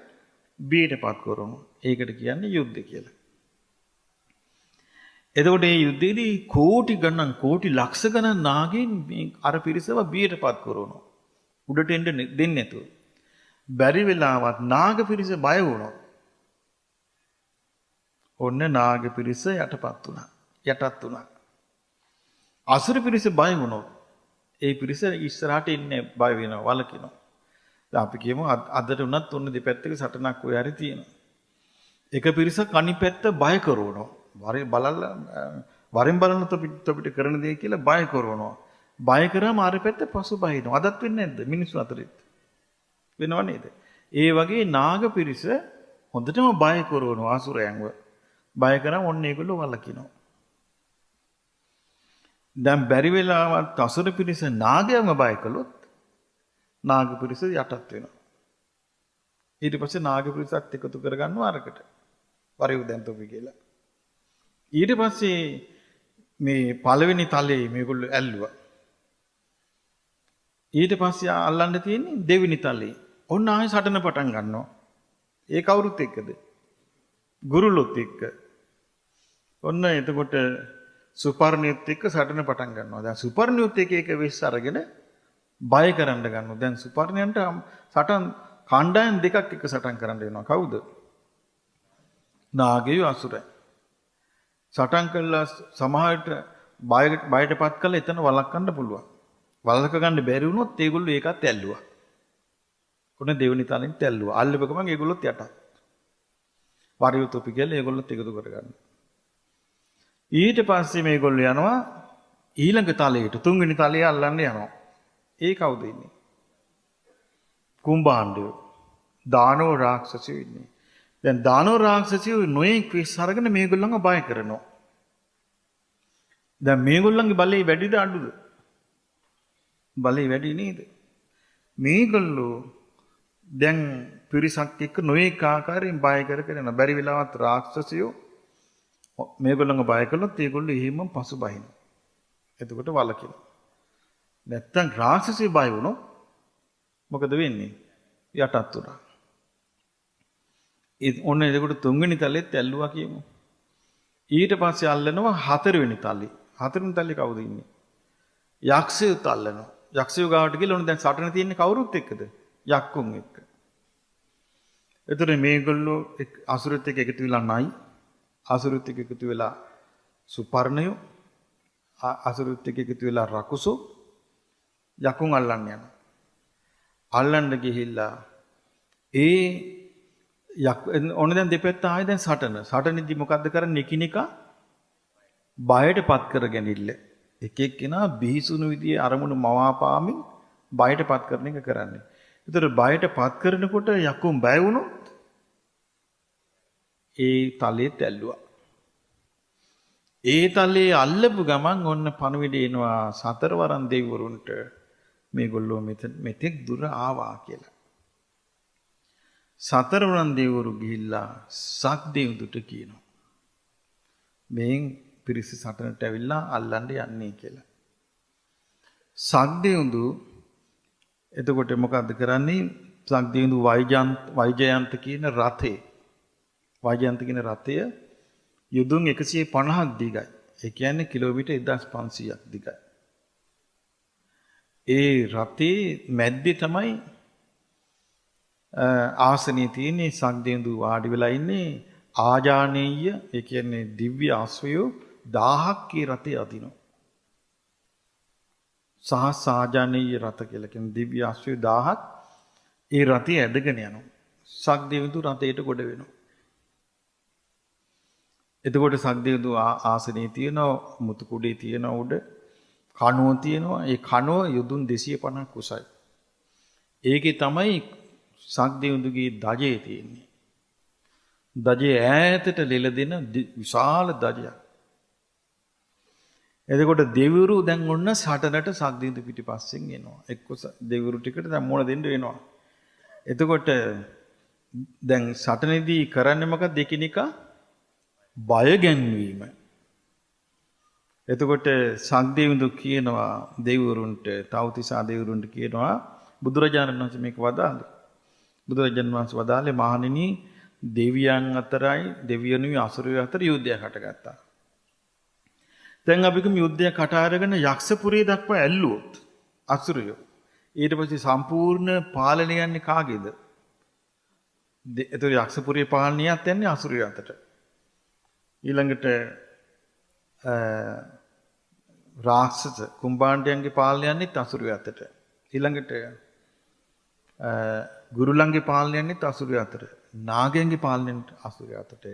බියටපත් කරනවා. ඒකට කියන්නේ යුද්ධ කියලා. එතකොට මේ යුද්ධයේදී කෝටි ගණන් කෝටි ලක්ෂ ගණන් නාගයින් මේ අර පිරිසව බියටපත් කරනවා. උඩට එන්න දෙන්නේ නැතුව. බැරි වෙලාවත් නාග පිරිස බය වුණොත් ඔන්න නාග පිරිස යටපත් වුණා. යටත් වුණා. අසුර පිරිස බය වුණොත් ඒ පිරිස ඉස්සරහට එන්නේ බය වෙනවා, වළකිනවා. දැන් අපි කියමු අදට වුණත් ඔන්න දෙපැත්තක සටනක් ඔය හරි තියෙනවා. එක පිරිසක් අනිත් පැත්ත බය කරනවා. බලලා වරින් බලන තොපිට කරන දේ කියලා බය කරනවා. බය කරාම අර පැත්ත පසු බහිනවා. අදත් වෙන්නේ නැද්ද මිනිස්සු අතරෙත්? වෙනව නේද? ඒ වගේ නාග පිරිස හොඳටම බය කරනවා අසුරයන්ව. බය කරාම ඔන්න ඒගොල්ලෝ වළකිනවා. දැන් බැරි වෙලාවත් අසුර පිරිස නාගයන්ව බය කළොත් නාග පිරිස යටත් වෙනවා. ඊට පස්සේ නාග පිරිසත් එකතු කරගන්නවා අරකට. වරිව් දැන් තොපි කියලා. ඊට පස්සේ මේ පළවෙනි තලයේ මේගොල්ලෝ ඇල්ලුවා. ඊට පස්සේ අල්ලන්න තියෙන්නේ දෙවෙනි තලයේ. ඔන්න ආයෙ සටන පටන් ගන්නවා. ඒ කවුරුත් එක්කද? ගුරුලොත් එක්ක. ඔන්න එතකොට සුපර්ණියොත් එක්ක සටන පටන් ගන්නවා. දැන් සුපර්ණියොත් එක එක වෙස් අරගෙන බය කරන්න ගන්නවා. දැන් සුපර්ණියන්ට සටන් කණ්ඩායම් දෙකක් එක්ක සටන් කරන්න වෙනවා. කවුද? නාගයෝ අසුරයි. සටන් කළා සමහරට බයටපත් කළා එතන වළක්වන්න පුළුවන්. වළක ගන්න බැරි වුණොත් ඒගොල්ලෝ ඒකත් ඇල්ලුවා. ඔන්න දෙවෙනි තලෙන් ඇල්ලුවා. අල්ලපු ගමන් ඒගොල්ලොත් යටත්. වරියු තොපි කියලා ඒගොල්ලොත් එකතු කරගන්න. ඊට පස්සේ මේගොල්ලෝ යනවා ඊළඟ තලයට, තුන්වෙනි තලය අල්ලන්න යනවා. ඒ කවුද ඉන්නේ? කුම්භාණ්ඩයෝ. දානව රාක්ෂසයෝ ඉන්නේ. දැන් දානව රාක්ෂසයෝ නොයෙක් වෙස් අරගෙන මේගොල්ලන්ව බය කරනවා. දැන් මේගොල්ලන්ගේ බලය වැඩිද අඩුද? බලය වැඩි නේද? මේගොල්ලෝ දැන් පිරිසක් එක්ක නොයෙක් ආකාරයෙන් බය කර කර යනවා. බැරි වෙලාවත් රාක්ෂසයෝ මේගොල්ලන්ව බය කළොත් ඒගොල්ලෝ එහෙමම පසු බහිනවා. එතකොට වළකිනවා. නැත්තම් රාක්ෂසයෝ බය වුණොත් මොකද වෙන්නේ? යටත් වුණා. ඔන්න එතකොට තුන්වෙනි තලෙත් ඇල්ලුවා කියමු. ඊට පස්සේ අල්ලනවා හතරවෙනි තලෙ. හතරවෙනි තලෙ කවුද ඉන්නේ? යක්ෂයොත් අල්ලනවා. යක්ෂයෝ ගාවට ගිහලා ඔන්න දැන් සටන තියෙන්නේ කවුරුත් එක්කද? යක්කුන් එක්ක. එතකොට මේගොල්ලෝ අසුරත් එක්ක එකතු වෙලා නයි, අසුරත් එක්ක එකතු වෙලා සුපර්ණයෝ, අසුරත් එක්ක එකතු වෙලා රකුසෝ යකුන් අල්ලන්න යනවා. අල්ලන්න ගිහිල්ලා ඒ ඔන්න දැන් දෙපැත්ත ආයෙ දැන් සටන. සටනේදී මොකද්ද කරන්නේ? එකිනෙකා බයටපත් කරගැනිල්ල. එක එක්කෙනා බිහිසුණු විදිහේ අරමුණු මවාපාමින් බයටපත් කරන එක කරන්නේ. ඒතර බයටපත් කරනකොට යකුන් බය වුණොත් ඒ තලෙත් ඇල්ලුවා. ඒ තලේ අල්ලපු ගමන් ඔන්න පණිවිඩ එනවා සතරවරන් දෙවිවරුන්ට මේගොල්ලෝ මෙතෙක් දුර ආවා කියලා. සතරවරන් දෙවිවරු ගිහිල්ලා සක් දෙවිඳුට කියනවා. මේන් පිරිස සටනට ඇවිල්ලා අල්ලන්න යන්නේ කියලා. සක් දෙවිඳු එතකොට මොකද්ද කරන්නේ? සක් දෙවිඳු වෛජයන්ත කියන රථේ, වෛජයන්ත කියන රථය යොදුන් 150ක් දිගයි. ඒ කියන්නේ කිලෝමීටර් 1500ක් දිගයි. ඒ රථේ මැද්දේ තමයි ආසනයේ තියෙන්නේ. සක් දෙවිඳු වාඩි වෙලා ඉන්නේ. ආජානීය, ඒ කියන්නේ දිව්‍ය අශ්වයෝ 1000ක් ඒ රථේ අදිනවා. සහස් ආජානීය රථ කියලා කියන දිව්‍ය අශ්වයෝ 1000ක් ඒ රථේ ඇදගෙන යනවා. සක් දෙවිඳු රථයට ගොඩ වෙනවා. එතකොට සක් දෙවිඳු ආසනයේ තියෙනවා, මුතු කුඩේ තියෙනවා, උඩ කණුව තියෙනවා. ඒ කණුව යොදුන් 250ක් උසයි. ඒකේ තමයි සක් දෙවිඳුගේ දජය තියෙන්නේ. දජය ඈතට ලෙලදෙන විශාල දජයක්. එතකොට දෙවිවරු දැන් ඔන්න සටනට සක් දෙවිඳු පිටිපස්සෙන් එනවා. එක්ක දෙවිවරු ටිකට දැන් මුණ දෙන්න වෙනවා. එතකොට දැන් සටනේදී කරන්නේ මොකක්ද? එකිනෙකා බය ගැන්වීම. එතකොට සක් දෙවිඳු කියනවා දෙවිවරුන්ට, තව්තිසා දෙවිවරුන්ට කියනවා, බුදුරජාණන් වහන්සේ මේක වදාළේ. බුදුරජාණන් වහන්සේ වදාළේ මහණෙනි, දෙවියන් අතරයි දෙවියනුයි අසුරයෝ අතර යුද්ධයක් හටගත්තා. දැන් අපි කිව්ව යුද්ධයක් හට අරගෙන යක්ෂපුරේ දක්වා ඇල්ලුවොත් අසුරයෝ ඊට පස්සේ සම්පූර්ණ පාලනය යන්නේ කාගේද? එතකොට යක්ෂපුරේ පාලනයත් යන්නේ අසුරයෝ අතට. ඊළඟට රාක්ෂස කුම්භාණ්ඩයන්ගේ පාලනය යන්නේ අසුරයෝ අතට. ඊළඟට ගුරුලන්ගේ පාලනය යන්නේ අසුරයෝ අතට. නාගයන්ගේ පාලනය යන්නේ අසුරයෝ අතට.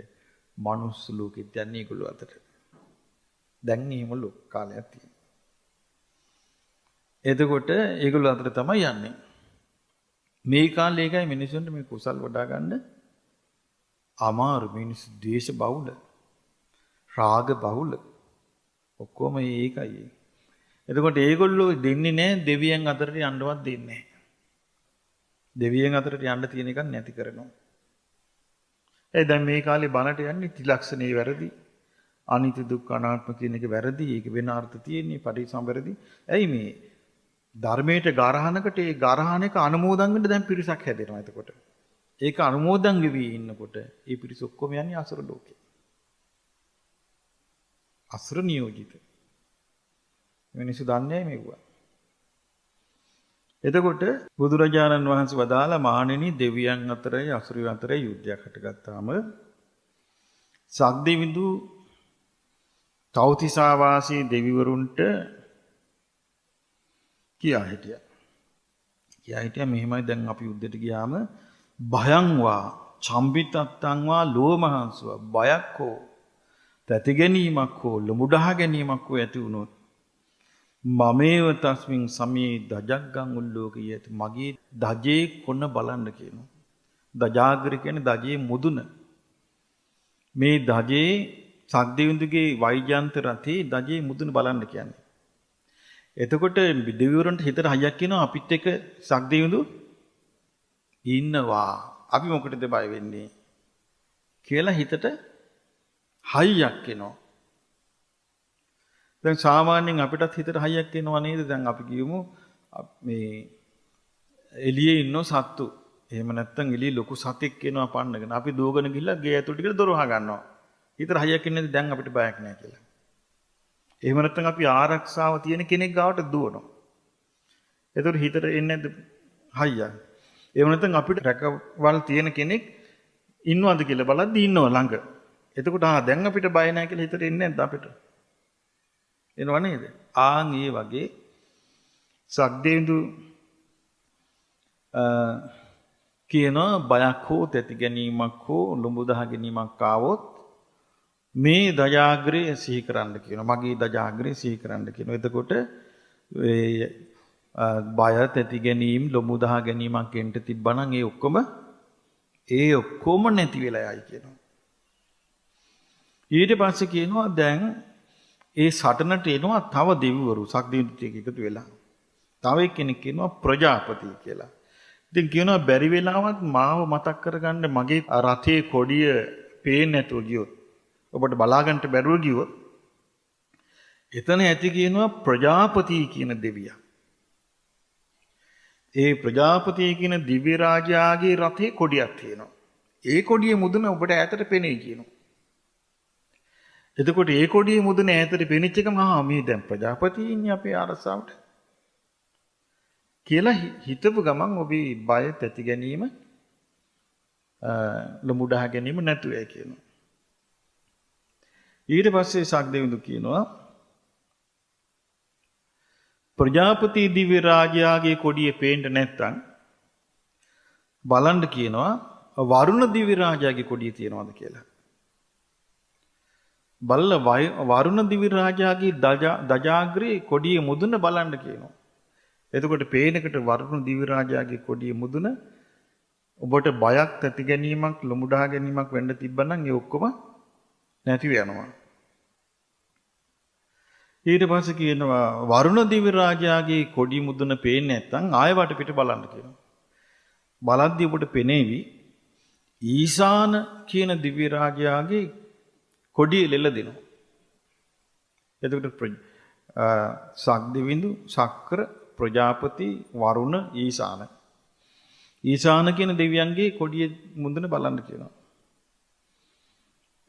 මනුස්ස ලෝකෙත් යන්නේ ඒගොල්ලෝ අතට. දැන් එහෙම ලෝක කාලයක් තියෙනවා. එතකොට ඒගොල්ලෝ අතට තමයි යන්නේ. මේ කාලේ ඒකයි මිනිසුන්ට මේ කුසල් වඩා ගන්න අමාරු. මිනිස්සු ද්වේෂ බහුල, රාග බහුල, ඔක්කොම ඒකයි. එතකොට ඒගොල්ලෝ දෙන්නේ නැහැ, දෙවියන් අතරට යන්නවත් දෙන්නේ නැහැ. දෙවියන් අතරට යන්න තියෙන එකක් නැති කරනවා. ඒ දැන් මේ කාලේ බණට යන්නේ ත්‍රිලක්ෂණේ වැරදි, අනිත්‍ය දුක්ඛ අනාත්ම කියන එක වැරදි, ඒක වෙන අර්ථ තියෙන්නේ, පරිසම් වැරදි. ඇයි මේ ධර්මයට ගරහනකට ඒ ගරහන එක අනුමෝදන් වෙන්න දැන් පිරිසක් හැදෙනවා. එතකොට ඒක අනුමෝදන් වෙවි ඉන්නකොට ඒ පිරිස ඔක්කොම යන්නේ අසුර ලෝකේ. අසුර නියෝජිත. මිනිස්සු දන්නේ මෙව්වා. එතකොට බුදුරජාණන් වහන්සේ වදාළ මහණෙනි, දෙවියන් අතරේ අසුරයන් අතරේ යුද්ධයක් හටගත්තාම සක්දෙවිඳු තව්තිසා වාසී දෙවිවරුන්ට කියා හිටියා. කියා හිටියා මෙහෙමයි, දැන් අපි යුද්ධයට ගියාම භයං වා චම්බිතත්තං වා ලෝමහංසුවා, බයක් හෝ තැති ගැනීමක් හෝ ලොමුඩහ ගැනීමක් හෝ ඇති වුණොත් මමේව තස්මින් සමයේ දජග්ගං උල්ලෝකීයත, මගේ දජේ කොන බලන්න කියනවා. දජාග්‍ර කියන්නේ දජේ මුදුන. මේ දජේ සක්දෙවිඳුගේ වෛජයන්ත රථේ දජේ මුදුන බලන්න කියන්නේ. එතකොට දෙවිවරුන්ට හිතට හයියක් කියනවා, අපිත් එක්ක සක්දෙවිඳු ඉන්නවා, අපි මොකටද බය වෙන්නේ කියලා හිතට හයියක් එනවා. දැන් සාමාන්‍යයෙන් අපිටත් හිතට හයියක් එනවා නේද? දැන් අපි කියමු මේ එළියේ ඉන්න සත්තු, එහෙම නැත්නම් එළියේ ලොකු සතෙක් එනවා පන්නගෙන, අපි දුවගෙන ගිහිල්ලා ගේ ඇතුළට ගිහලා දොර වහ ගන්නවා. හිතට හයියක් එන්නේ නැද්ද දැන් අපිට බයක් නෑ කියලා? එහෙම නැත්නම් අපි ආරක්ෂාව තියෙන කෙනෙක් ගාවට දුවනවා. එතකොට හිතට එන්නේ නැද්ද හයියක්? එහෙම නැත්නම් අපිට රැකවල් තියෙන කෙනෙක් ඉන්නවද කියලා බලද්දි ඉන්නව ළඟ. එතකොට ආ දැන් අපිට බය නෑ කියලා හිතට එන්නේ නැද්ද අපිට? එනව නේද? ආන් ඒ වගේ සක්දෙවිඳු කියනවා බයක් හෝ තැති ගැනීමක් හෝ ලුඹුදහ ගැනීමක් ආවොත් මේ දජාග්‍රය සිහි කරන්න කියනවා. මගේ දජාග්‍රය සිහි කරන්න කියනවා. එතකොට ඒ බය තැති ගැනීම ලොමුදහ ගැනීමක් එන්න තිබ්බනම් ඒ ඔක්කොම නැති වෙලා යයි කියනවා. ඊට පස්සේ කියනවා දැන් ඒ සටනට එනවා තව දෙවිවරු සක්දෙවිඳුත් එක්ක එකතු වෙලා. තව එක්කෙනෙක් කියනවා ප්‍රජාපති කියලා. ඉතින් කියනවා බැරි වෙලාවත් මාව මතක් කරගන්න මගේ රථයේ කොඩිය පේන්නේ නැතුව ගියොත්, ඔබට බලා ගන්නට බැරුව ගියොත්, එතන ඇති කියනවා ප්‍රජාපති කියන දෙවියා. ඒ ප්‍රජාපති කියන දිව්‍ය රාජයාගේ රථයේ කොඩියක් තියෙනවා. ඒ කොඩිය මුදුන ඔබට ඈතට පෙනෙයි කියනවා. එතකොට ඒ කොඩිය මුදුන ඈතට පෙනිච්ච එකම ආ මේ දැන් ප්‍රජාපති ඉන්නේ අපේ අරසාවට කියලා හිතපු ගමන් ඔබේ බය තැති ගැනීම ලොමුඩහ ගැනීම නැතුව යයි කියනවා. ඊට පස්සේ සක්දෙවිඳු කියනවා ප්‍රජාපති දිව්‍ය රාජයාගේ කොඩිය පේන්න නැත්තම් බලන්න කියනවා වරුණ දිව්‍ය රාජයාගේ කොඩිය තියනවාද කියලා. බලලා වරුණ දිව්‍ය රාජයාගේ දජාග්‍රේ කොඩිය මුදුන බලන්න කියනවා. එතකොට පේනකට වරුණ දිව්‍ය රාජයාගේ කොඩිය මුදුන ඔබට බයක් තැති ගැනීමක් ලොමුඩා ගැනීමක් වෙන්න තිබ්බනම් ඒ ඔක්කොම නැති වෙනවා. ඊට පස්සේ කියනවා වරුණ දිව්‍ය රාජයාගේ කොඩි මුදුන පේන්නේ නැත්නම් ආය වට පිට බලන්න කියනවා. බලද්දී ඔබට පෙනේවි ඊශාන කියන දිව්‍ය රාජයාගේ කොඩිය ලෙල දෙනවා. එතකොට සක්දෙවිඳු, සක්‍ර, ප්‍රජාපති, වරුණ, ඊශාන. ඊශාන කියන දෙවියන්ගේ කොඩිය මුදුන බලන්න කියනවා.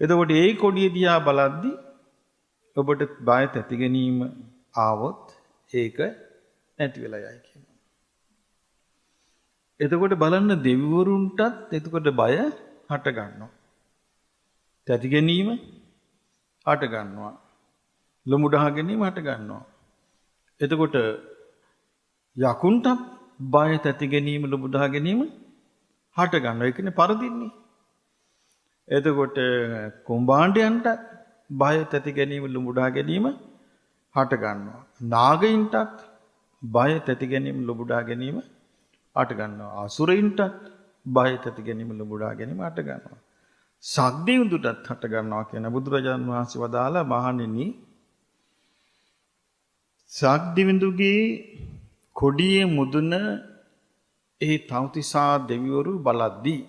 එතකොට ඒ කොඩිය දිහා බලද්දී ඔබට බය තැති ගැනීම ආවොත් ඒක නැති වෙලා යයි කියනවා. එතකොට බලන්න දෙවිවරුන්ටත් එතකොට බය හට ගන්නවා. තැති ගැනීම හට ගන්නවා. ලොමුඩහා ගැනීම හට ගන්නවා. එතකොට යකුන්ටත් බය තැති ගැනීම ලොමුඩහා ගැනීම හට ගන්නවා. ඒ කියන්නේ පරදින්නේ. එතකොට කුඹාණ්ඩයන්ටත් බය තැති ගැනීම ලොමුඩහා ගැනීම හට ගන්නවා. නාගයින්ටත් බය තැති ගැනීම ලොමුඩහා ගැනීම හට ගන්නවා. අසුරයින්ටත් බය තැති ගැනීම ලොමුඩහා ගැනීම හට ගන්නවා. සක්දෙවිඳුටත් හට ගන්නවා කියන බුදුරජාණන් වහන්සේ වදාලා මහණෙනි, සක්දෙවිඳුගේ කොඩියේ මුදුන ඒ තව්තිසා දෙවිවරු බලද්දී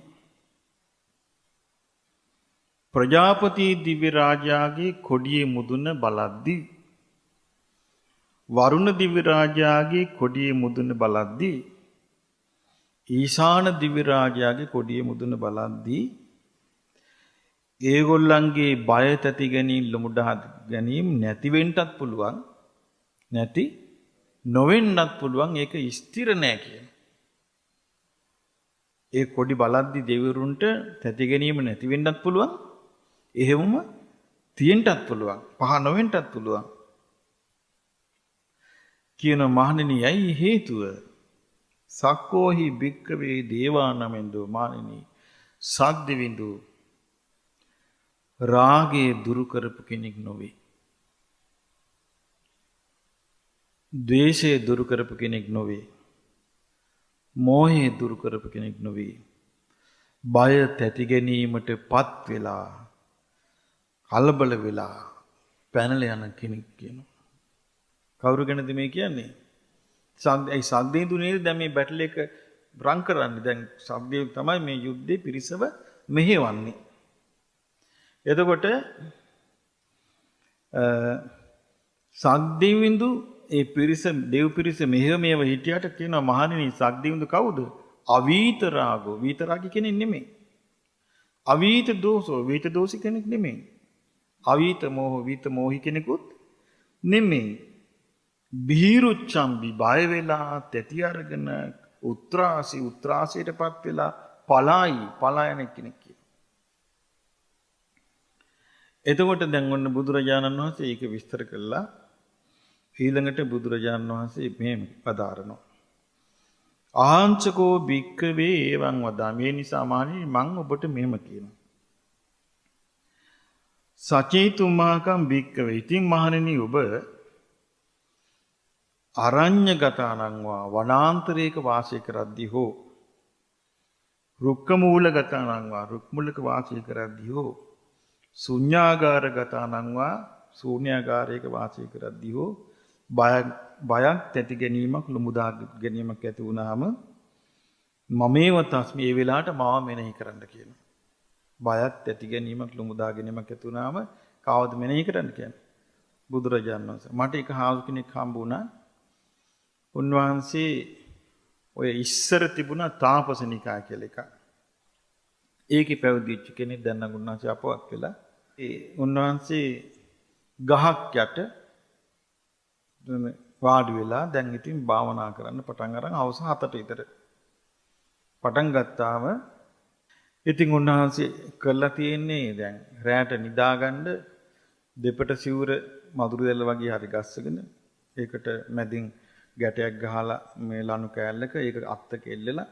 ප්‍රජාපති දිව්‍ය රාජයාගේ කොඩියේ මුදුන බලද්දී වරුණ දිව්‍ය රාජයාගේ කොඩියේ මුදුන බලද්දී ඊශාන දිව්‍ය රාජයාගේ කොඩියේ මුදුන බලද්දී ඒගොල්ලන්ගේ බය තැති ගැනීම ලොමුඩහා ගැනීම නැති වෙන්නත් පුළුවන්, නැති නොවෙන්නත් පුළුවන්, ඒක ස්ථිර නෑ කියන. ඒ කොඩි බලද්දි දෙවිවරුන්ට තැති ගැනීම නැති වෙන්නත් පුළුවන්, එහෙමම තියෙන්නත් පුළුවන්, පහ නොවෙන්නත් පුළුවන් කියන මහණෙනි, ඇයි හේතුව? සක්කෝහි භික්කවේ දේවානමෙන්දෝ මහණෙනි, සක්දෙවිඳු රාගය දුරු කරපු කෙනෙක් නොවේ, ද්වේෂය දුරු කරපු කෙනෙක් නොවේ, මෝහය දුරු කරපු කෙනෙක් නොවේ, බය තැති ගැනීමට පත් වෙලා කලබල වෙලා පැනලා යන කෙනෙක් කියනවා. කවුරු ගැනද මේ කියන්නේ? ඒ සක්දෙවිඳු නේද දැන් මේ බැටල් එක රන් කරන්නේ. දැන් සක්දෙවිඳු තමයි මේ යුද්ධේ පිරිසව මෙහෙවන්නේ. එතකොට සක්දෙවිඳු ඒ පිරිස දෙව් පිරිස මෙහෙව මේව හිටියට කියනවා මහණෙනි, සක්දෙවිඳු කවුද? අවීත රාගෝ, වීත රාගී කෙනෙක් නෙමෙයි. අවීත දෝෂෝ, වීත දෝෂී කෙනෙක් නෙමෙයි. අවීත මෝහ, වීත මෝහි කෙනෙකුත් නෙමෙයි. බීරුච්ඡම්බි, බය වෙලා තැති අරගෙන උත්‍රාසි, උත්‍රාසයටපත් වෙලා පලායි, පලා යන කෙනෙක් කියනවා. එතකොට දැන් ඔන්න බුදුරජාණන් වහන්සේ ඒක විස්තර කළා. ඊළඟට බුදුරජාණන් වහන්සේ මෙහෙම පදාරනවා. ආංචකෝ භික්කවේ එවං වදාමි. මේ නිසා මහණෙනි මං ඔබට මෙහෙම කියනවා. සචේතුමාකම් භික්කවේ. ඉතින් මහණෙනි ඔබ අරඤ්‍යගතානං වා වනාන්තරයක වාසය කරද්දී හෝ රුක්කමූලගතානං වා රුක්මුලක වාසය කරද්දී හෝ ශුඤ්ඤාගාරගතානං වා ශූන්‍යාගාරයක වාසය කරද්දී හෝ බයක් තැති ගැනීමක් ලුමුදා ගැනීමක් ඇති වුණාම මමේව තස්මි, ඒ වෙලාවට මාව මෙනෙහි කරන්න කියනවා. බයක් තැති ගැනීමක් ලුමුදා ගැනීමක් ඇති වුණාම කවද මෙනෙහි කරන්න කියන්නේ? බුදුරජාණන් වහන්සේ. මට එක හාමුදුරු කෙනෙක් හම්බ වුණා. උන්වහන්සේ ඔය ඉස්සර තිබුණා තාපසනිකා කියලා එකක්. ඒකේ පැවිදිච්ච කෙනෙක්. දැන් නම් උන්වහන්සේ අපවත් වෙලා. ඒ උන්වහන්සේ ගහක් යට වාඩි වෙලා දැන් ඉතින් භාවනා කරන්න පටන් අරන් හවස 7ට විතර පටන් ගත්තාම ඉතින් උන්වහන්සේ කරලා තියෙන්නේ දැන් රැට නිදාගන්න දෙපට සිවුර මදුරු දැල්ල වගේ හරි ගස්සගෙන ඒකට මැදින් ගැටයක් ගහලා මේ ලනු කෑල්ලක ඒක අත්තක එල්ලලා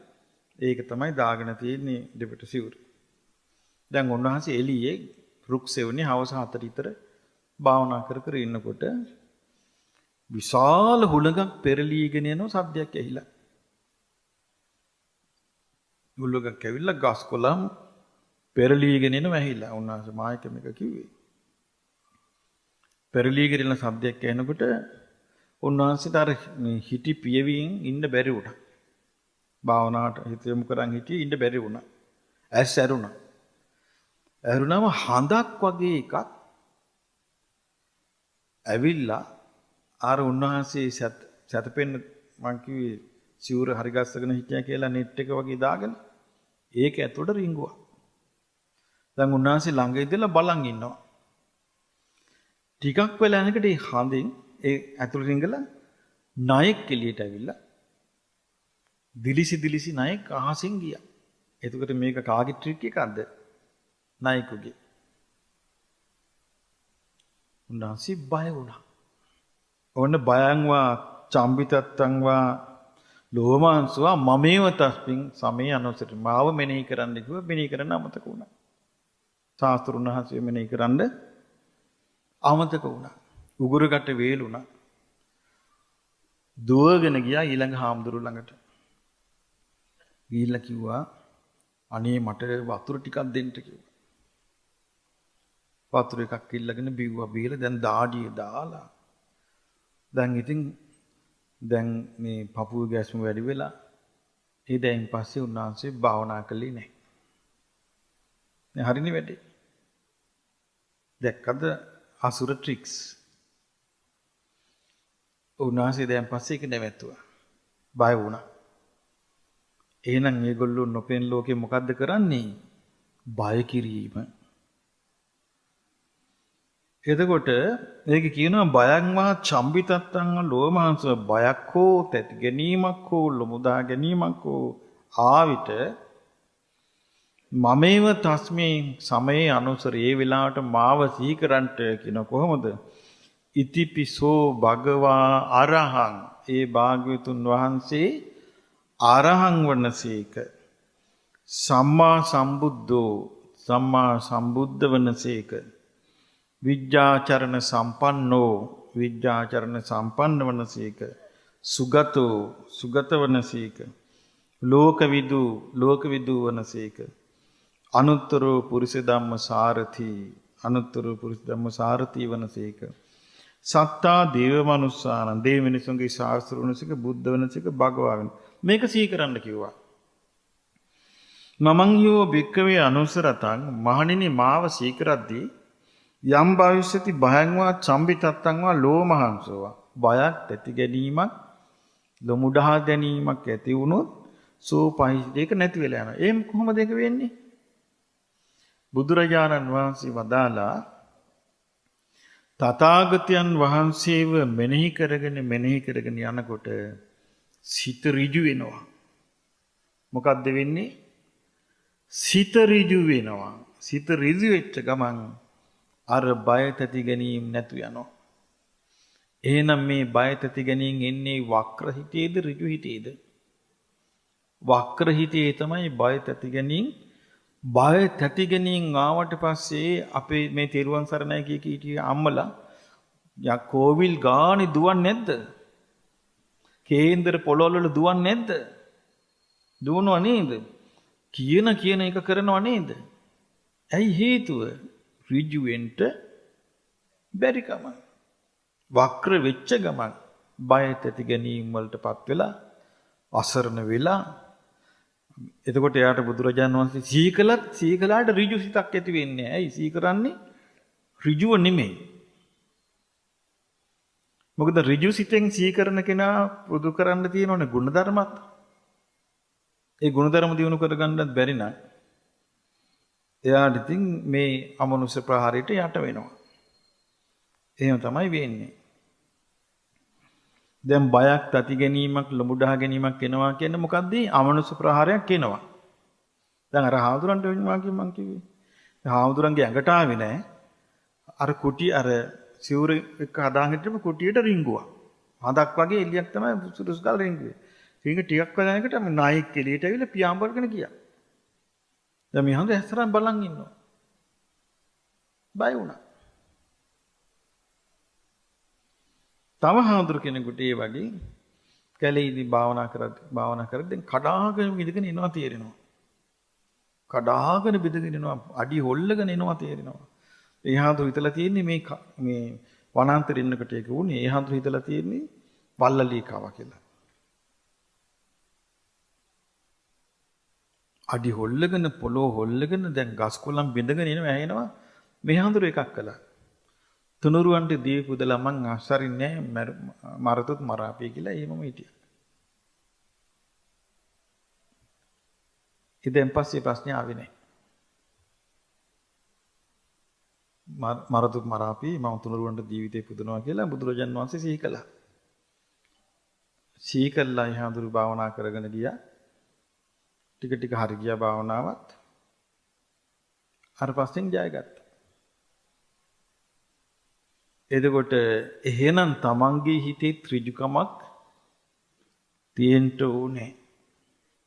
ඒක තමයි දාගෙන තියෙන්නේ දෙපට සිවුර. දැන් උන්වහන්සේ එළියේ රුක් සෙවණේ හවස 7ට විතර භාවනා කර කර ඉන්නකොට විශාල හුළඟක් පෙරලීගෙන යන සද්දයක් ඇහිලා. හුළඟක් ඇවිල්ලා ගස් කොළන් පෙරලීගෙන එනවා ඇහිලා. උන්වහන්සේ මායක මේක කිව්වේ. පෙරලීගෙන යන සද්දයක් ඇහෙනකොට උන්වහන්සේට අර මේ හිටි පියවින් ඉන්න බැරි වුණා. භාවනාවට හිත යොමු කරන් හිටියේ ඉන්න බැරි වුණා. ඇස් ඇරුණා. ඇරුණාම හඳක් වගේ එකක් ඇවිල්ලා අර උන්වහන්සේ සැතපෙන්න මං කිව්වේ සිවුර හරි ගස්සගෙන හිටියා කියලා නෙට් එක වගේ දාගෙන ඒක ඇතුළට රිංගුවා. දැන් උන්වහන්සේ ළඟ ඉඳලා බලන් ඉන්නවා. ටිකක් වෙලා යනකොට ඒ හඳින් ඒ ඇතුළට රිංගලා නායක එළියට ඇවිල්ලා දිලිසි දිලිසි නායක අහසින් ගියා. එතකොට මේක කාගේ ට්‍රික් එකක්ද? නායකගේ. උන්වහන්සේ බය වුණා. ඔන්න බයං වා චම්බිතත්තං වා ලෝමාංසවා මමේව තස්මින් සමේ අනුසරි. මාව මෙනෙහි කරන්න කිව්වා, මෙනෙහි කරන්න අමතක වුණා. ශාස්ත්‍රුන් වහන්සේ මෙනෙහි කරන්න අමතක වුණා. උගුරකට වේලුණා. දුවගෙන ගියා ඊළඟ හාමුදුරු ළඟට. ගිහිල්ලා කිව්වා අනේ මට වතුර ටිකක් දෙන්න කිව්වා. වතුර එකක් ඉල්ලගෙන බිව්වා. බීලා දැන් දාඩිය දාලා දැන් ඉතින් දැන් මේ පපුව ගැස්ම වැඩි වෙලා ඒ දැන් පස්සේ උන්වහන්සේ භාවනා කළේ නැහැ. දැන් හරිනේ වැඩේ. දැක්කද අසුර ට්‍රික්ස්? උන්වහන්සේ දැන් පස්සේ ඒක නැවැත්තුවා. බය වුණා. එහෙනම් මේගොල්ලෝ නොපෙන් ලෝකේ මොකද්ද කරන්නේ? බය කිරීම. එතකොට මේක කියනවා බයං වා චම්බිතත්තං ලෝමහංස, බයක් හෝ තැති ගැනීමක් හෝ ලොමුදා ගැනීමක් හෝ ආවිත මමේව තස්මේ සමයේ අනුසර, ඒ වෙලාවට මාව සිහි කරන්ට කියන කොහොමද? ඉතිපිසෝ භගවා අරහං, ඒ භාග්‍යවතුන් වහන්සේ අරහං වනසේක. සම්මා සම්බුද්ධෝ, සම්මා සම්බුද්ධ වනසේක. විද්‍යාචරණ සම්පන්නෝ, විද්‍යාචරණ සම්පන්න වනසේක. සුගතෝ, සුගත වනසේක. ලෝකවිදු, ලෝකවිදු වනසේක. අනුත්තරෝ පුරිස ධම්ම සාරථි, අනුත්තරෝ පුරිස ධම්ම සාරථි වනසේක. සත්තා දේව මනුස්සානං, දේව මිනිසුන්ගේ ශාස්ත්‍ර වනසේක, බුද්ධ වනසේක, භගවා වෙන. මේක සිහි කරන්න කිව්වා. මමං යෝ භික්කවේ අනුසරතං, මහණෙනි මාව සිහි කරද්දී යම් භවිෂ්‍යති භයං වා චම්බිතත්තං වා ලෝමහංසෝ වා, බයක් තැති ගැනීමක් ලොමුඩහා ගැනීමක් ඇති වුණොත් සෝ පහිත, ඒක නැති වෙලා යනවා. එහෙම කොහොමද ඒක වෙන්නේ? බුදුරජාණන් වහන්සේ වදාලා තථාගතයන් වහන්සේව මෙනෙහි කරගෙන මෙනෙහි කරගෙන යනකොට සිත ඍජු වෙනවා. මොකද්ද වෙන්නේ? සිත ඍජු වෙනවා. සිත ඍජු වෙච්ච ගමන් අර බය තැති ගැනීම නැතු යනවා. එහෙනම් මේ බය තැති ගැනීම එන්නේ වක්‍ර හිතේද ඍජු හිතේද? වක්‍ර හිතේ තමයි බය තැති ගැනීම. බය තැති ගැනීම ආවට පස්සේ අපේ මේ තෙරුවන් සරණයි කිය කී හිටිය අම්මලා යා කෝවිල් ගානේ දුවන්නේ නැද්ද? කේන්දර පොළොල් වල දුවන්නේ නැද්ද? දුවනවා නේද? කියන කියන එක කරනවා නේද? ඇයි හේතුව? ඍජු වෙන්න බැරිකම. වක්‍ර වෙච්ච ගමන් බය තැති ගැනීම වලටපත් වෙලා අසරණ වෙලා, එතකොට එයාට බුදුරජාණන් වහන්සේ සිහි කළත් සිහි කළාට ඍජු සිතක් ඇති වෙන්නේ නැහැ. ඇයි සිහි කරන්නේ? ඍජුව නෙමෙයි. මොකද ඍජු සිතෙන් සිහි කරන කෙනා පුදු කරන්න තියෙනවනේ ගුණධර්මත්. ඒ ගුණධර්ම දියුණු කරගන්නත් බැරි නම් එයාට ඉතින් මේ අමනුෂ්‍ය ප්‍රහාරයට යට වෙනවා. එහෙම තමයි වෙන්නේ. දැන් බයක් තති ගැනීමක් ලොමුඩා ගැනීමක් එනවා කියන්නේ මොකද්ද? අමනුෂ්‍ය ප්‍රහාරයක් එනවා. දැන් අර හාමුදුරන්ට වෙනවා කිය මං කිව්වේ. දැන් හාමුදුරන්ගේ ඇඟට ආවේ නෑ. අර කුටි අර සිවුර එක්ක හදාගෙන හිටපු කුටියට රිංගුවා. හඳක් වගේ එළියක් තමයි සුදුසු ගාලා රිංගුවේ. රිංග ටිකක් වෙලා යනකොට නායෙක් එළියට ඇවිල්ලා පියාඹරගෙන ගියා. දැන් මේ හඳ ඇස්සරන් බලන් ඉන්නවා. බය වුණා. තව හාමුදුරු කෙනෙකුට ඒ වගේ කැලේ ඉඳි භාවනා කරද්දී දැන් කඩාගෙන බිඳගෙන එනවා තේරෙනවා. කඩාගෙන බිඳගෙන එනවා, අඩි හොල්ලගෙන එනවා තේරෙනවා. ඒ හාමුදුරු හිතලා තියෙන්නේ මේ මේ වනාන්තරේ ඉන්නකොට ඒක වුණේ. ඒ හාමුදුරු හිතලා තියෙන්නේ වල්ලලී කාවා කියලා. අඩි හොල්ලගෙන පොළොව හොල්ලගෙන දැන් ගස් කොළන් බිඳගෙන එනවා ඇහෙනවා. මේ හාමුදුරු එකක් කළා. තුනුරුවන්ට දී පුදලා මං අසරින්නේ නෑ, මරතොත් මරාපිය කියලා එහෙමම හිටියා. ඉතින් පස්සේ ප්‍රශ්නේ ආවේ නෑ. මරතොත් මරාපිය මම තුනුරුවන්ට ජීවිතේ පුදනවා කියලා බුදුරජාන් වහන්සේ සිහි කළා. සිහි කළා ඒ හාමුදුරු භාවනා කරගෙන ගියා. ටික ටික හරි ගියා භාවනාවත්. අර පස්සෙන් ජයගත්තා. එතකොට එහෙනම් තමන්ගේ හිතේ ඍජුකමක් තියෙන්න ඕනේ.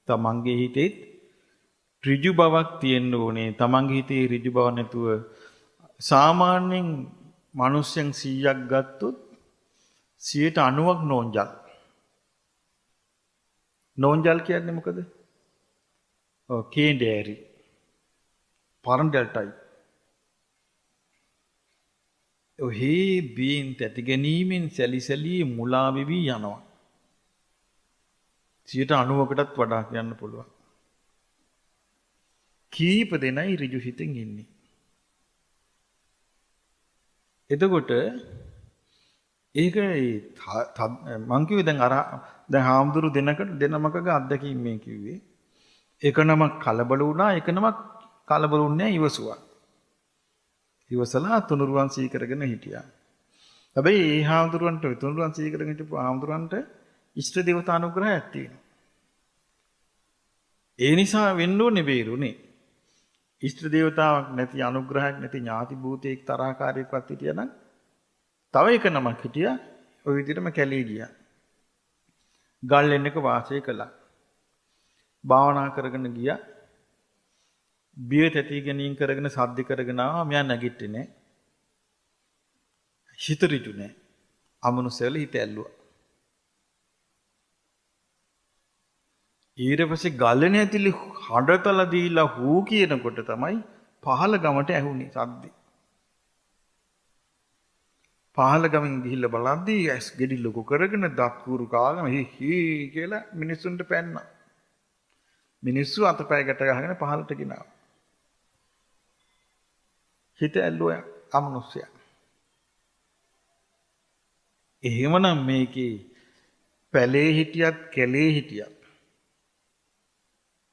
තමන්ගේ හිතේ ඍජු බවක් තියෙන්න ඕනේ. තමන්ගේ හිතේ ඍජු බව නැතුව සාමාන්‍යයෙන් මිනිස්සුන් 100ක් ගත්තොත් 90ක් නෝන්ජල්. නෝන්ජල් කියන්නේ මොකද? ඔව්, කේන්දෑරි. පරන්ඩල් ටයිප්. ඔහේ බියෙන් තැති ගැනීමෙන් සැලි සැලි මුලා වෙවි යනවා. 90කටත් වඩා කියන්න පුළුවන්. කීප දෙනයි ඍජු හිතෙන් ඉන්නේ. එතකොට ඒක මං කිව්වේ දැන් අර දැන් හාමුදුරු දෙනකට දෙනමකගේ අත්දැකීම් මේ කිව්වේ. එක නමක් කලබල වුණා, එක නමක් කලබල වුණේ නෑ, ඉවසුවා. ඉවසලා තුනුරුවන් සී කරගෙන හිටියා. හැබැයි ඒ හාමුදුරුවන්ට තුනුරුවන් සී කරගෙන හිටපු හාමුදුරුවන්ට ඉෂ්ට දේවතා අනුග්‍රහයක් තියෙනවා. ඒ නිසා වෙන්න ඕනේ බේරුනේ. ඉෂ්ට දේවතාවක් නැති අනුග්‍රහයක් නැති ඥාති භූතයෙක් තරහකාරයෙක්වත් හිටියා නම් තව එක නමක් හිටියා. ඔය විදිහටම කැලේ ගියා. ගල් එන්නක වාසය කළා. භාවනා කරගෙන ගියා. බිය තැති ගැනීම කරගෙන සද්ද කරගෙන ආවා. මෙයා නැගිට්ටේ නෑ. හිත ඍජු නෑ. අමනුෂ්‍යවල හිත ඇල්ලුවා. ඊට පස්සේ ගලන ඇතිලි හඬතල දීලා හූ කියනකොට තමයි පහළ ගමට ඇහුනේ සද්දේ. පහළ ගමෙන් ගිහිල්ලා බලද්දී ඇස් ගෙඩි ලොකු කරගෙන දත් කූරු කාගෙන හි හි කියලා මිනිස්සුන්ට පැන්නා. මිනිස්සු අතපය ගැට ගහගෙන පහළට ගෙනාවා. හිත ඇල්ලුවා අමනුෂ්‍යයා. එහෙමනම් මේකේ පැලේ හිටියත් කැලේ හිටියත්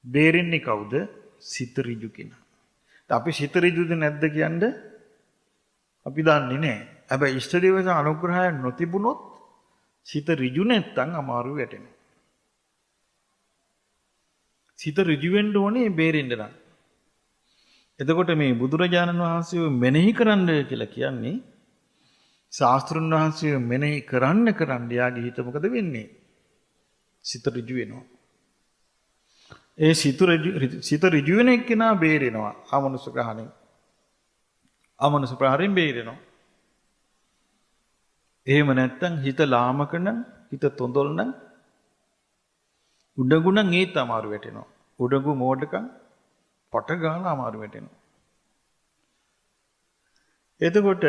බේරෙන්නේ කවුද? සිත ඍජු කෙනා. අපි සිත ඍජුද නැද්ද කියන්නේ අපි දන්නේ නැහැ. හැබැයි ඉෂ්ට දේවතා අනුග්‍රහය නොතිබුණොත් සිත ඍජු නැත්තම් අමාරු වැටෙනවා. සිත ඍජු වෙන්න ඕනේ බේරෙන්න නම්. එතකොට මේ බුදුරජාණන් වහන්සේව මෙනෙහි කරන්න කියලා කියන්නේ ශාස්ත්‍රුන් වහන්සේව මෙනෙහි කරන්න කරන්න යාගේ හිත මොකද වෙන්නේ? සිත ඍජු වෙනවා. ඒ සිත ඍජු වෙන එක්කෙනා බේරෙනවා අමනුෂ්‍ය ග්‍රහණයෙන්. අමනුෂ්‍ය ප්‍රහාරයෙන් බේරෙනවා. එහෙම නැත්තම් හිත ලාමක නම්, හිත තොඳොල් නම්, උඩඟු නම් ඒත් අමාරු වැටෙනවා. උඩඟු මෝඩකම් පට ගාලා අමාරු වැටෙනවා. එතකොට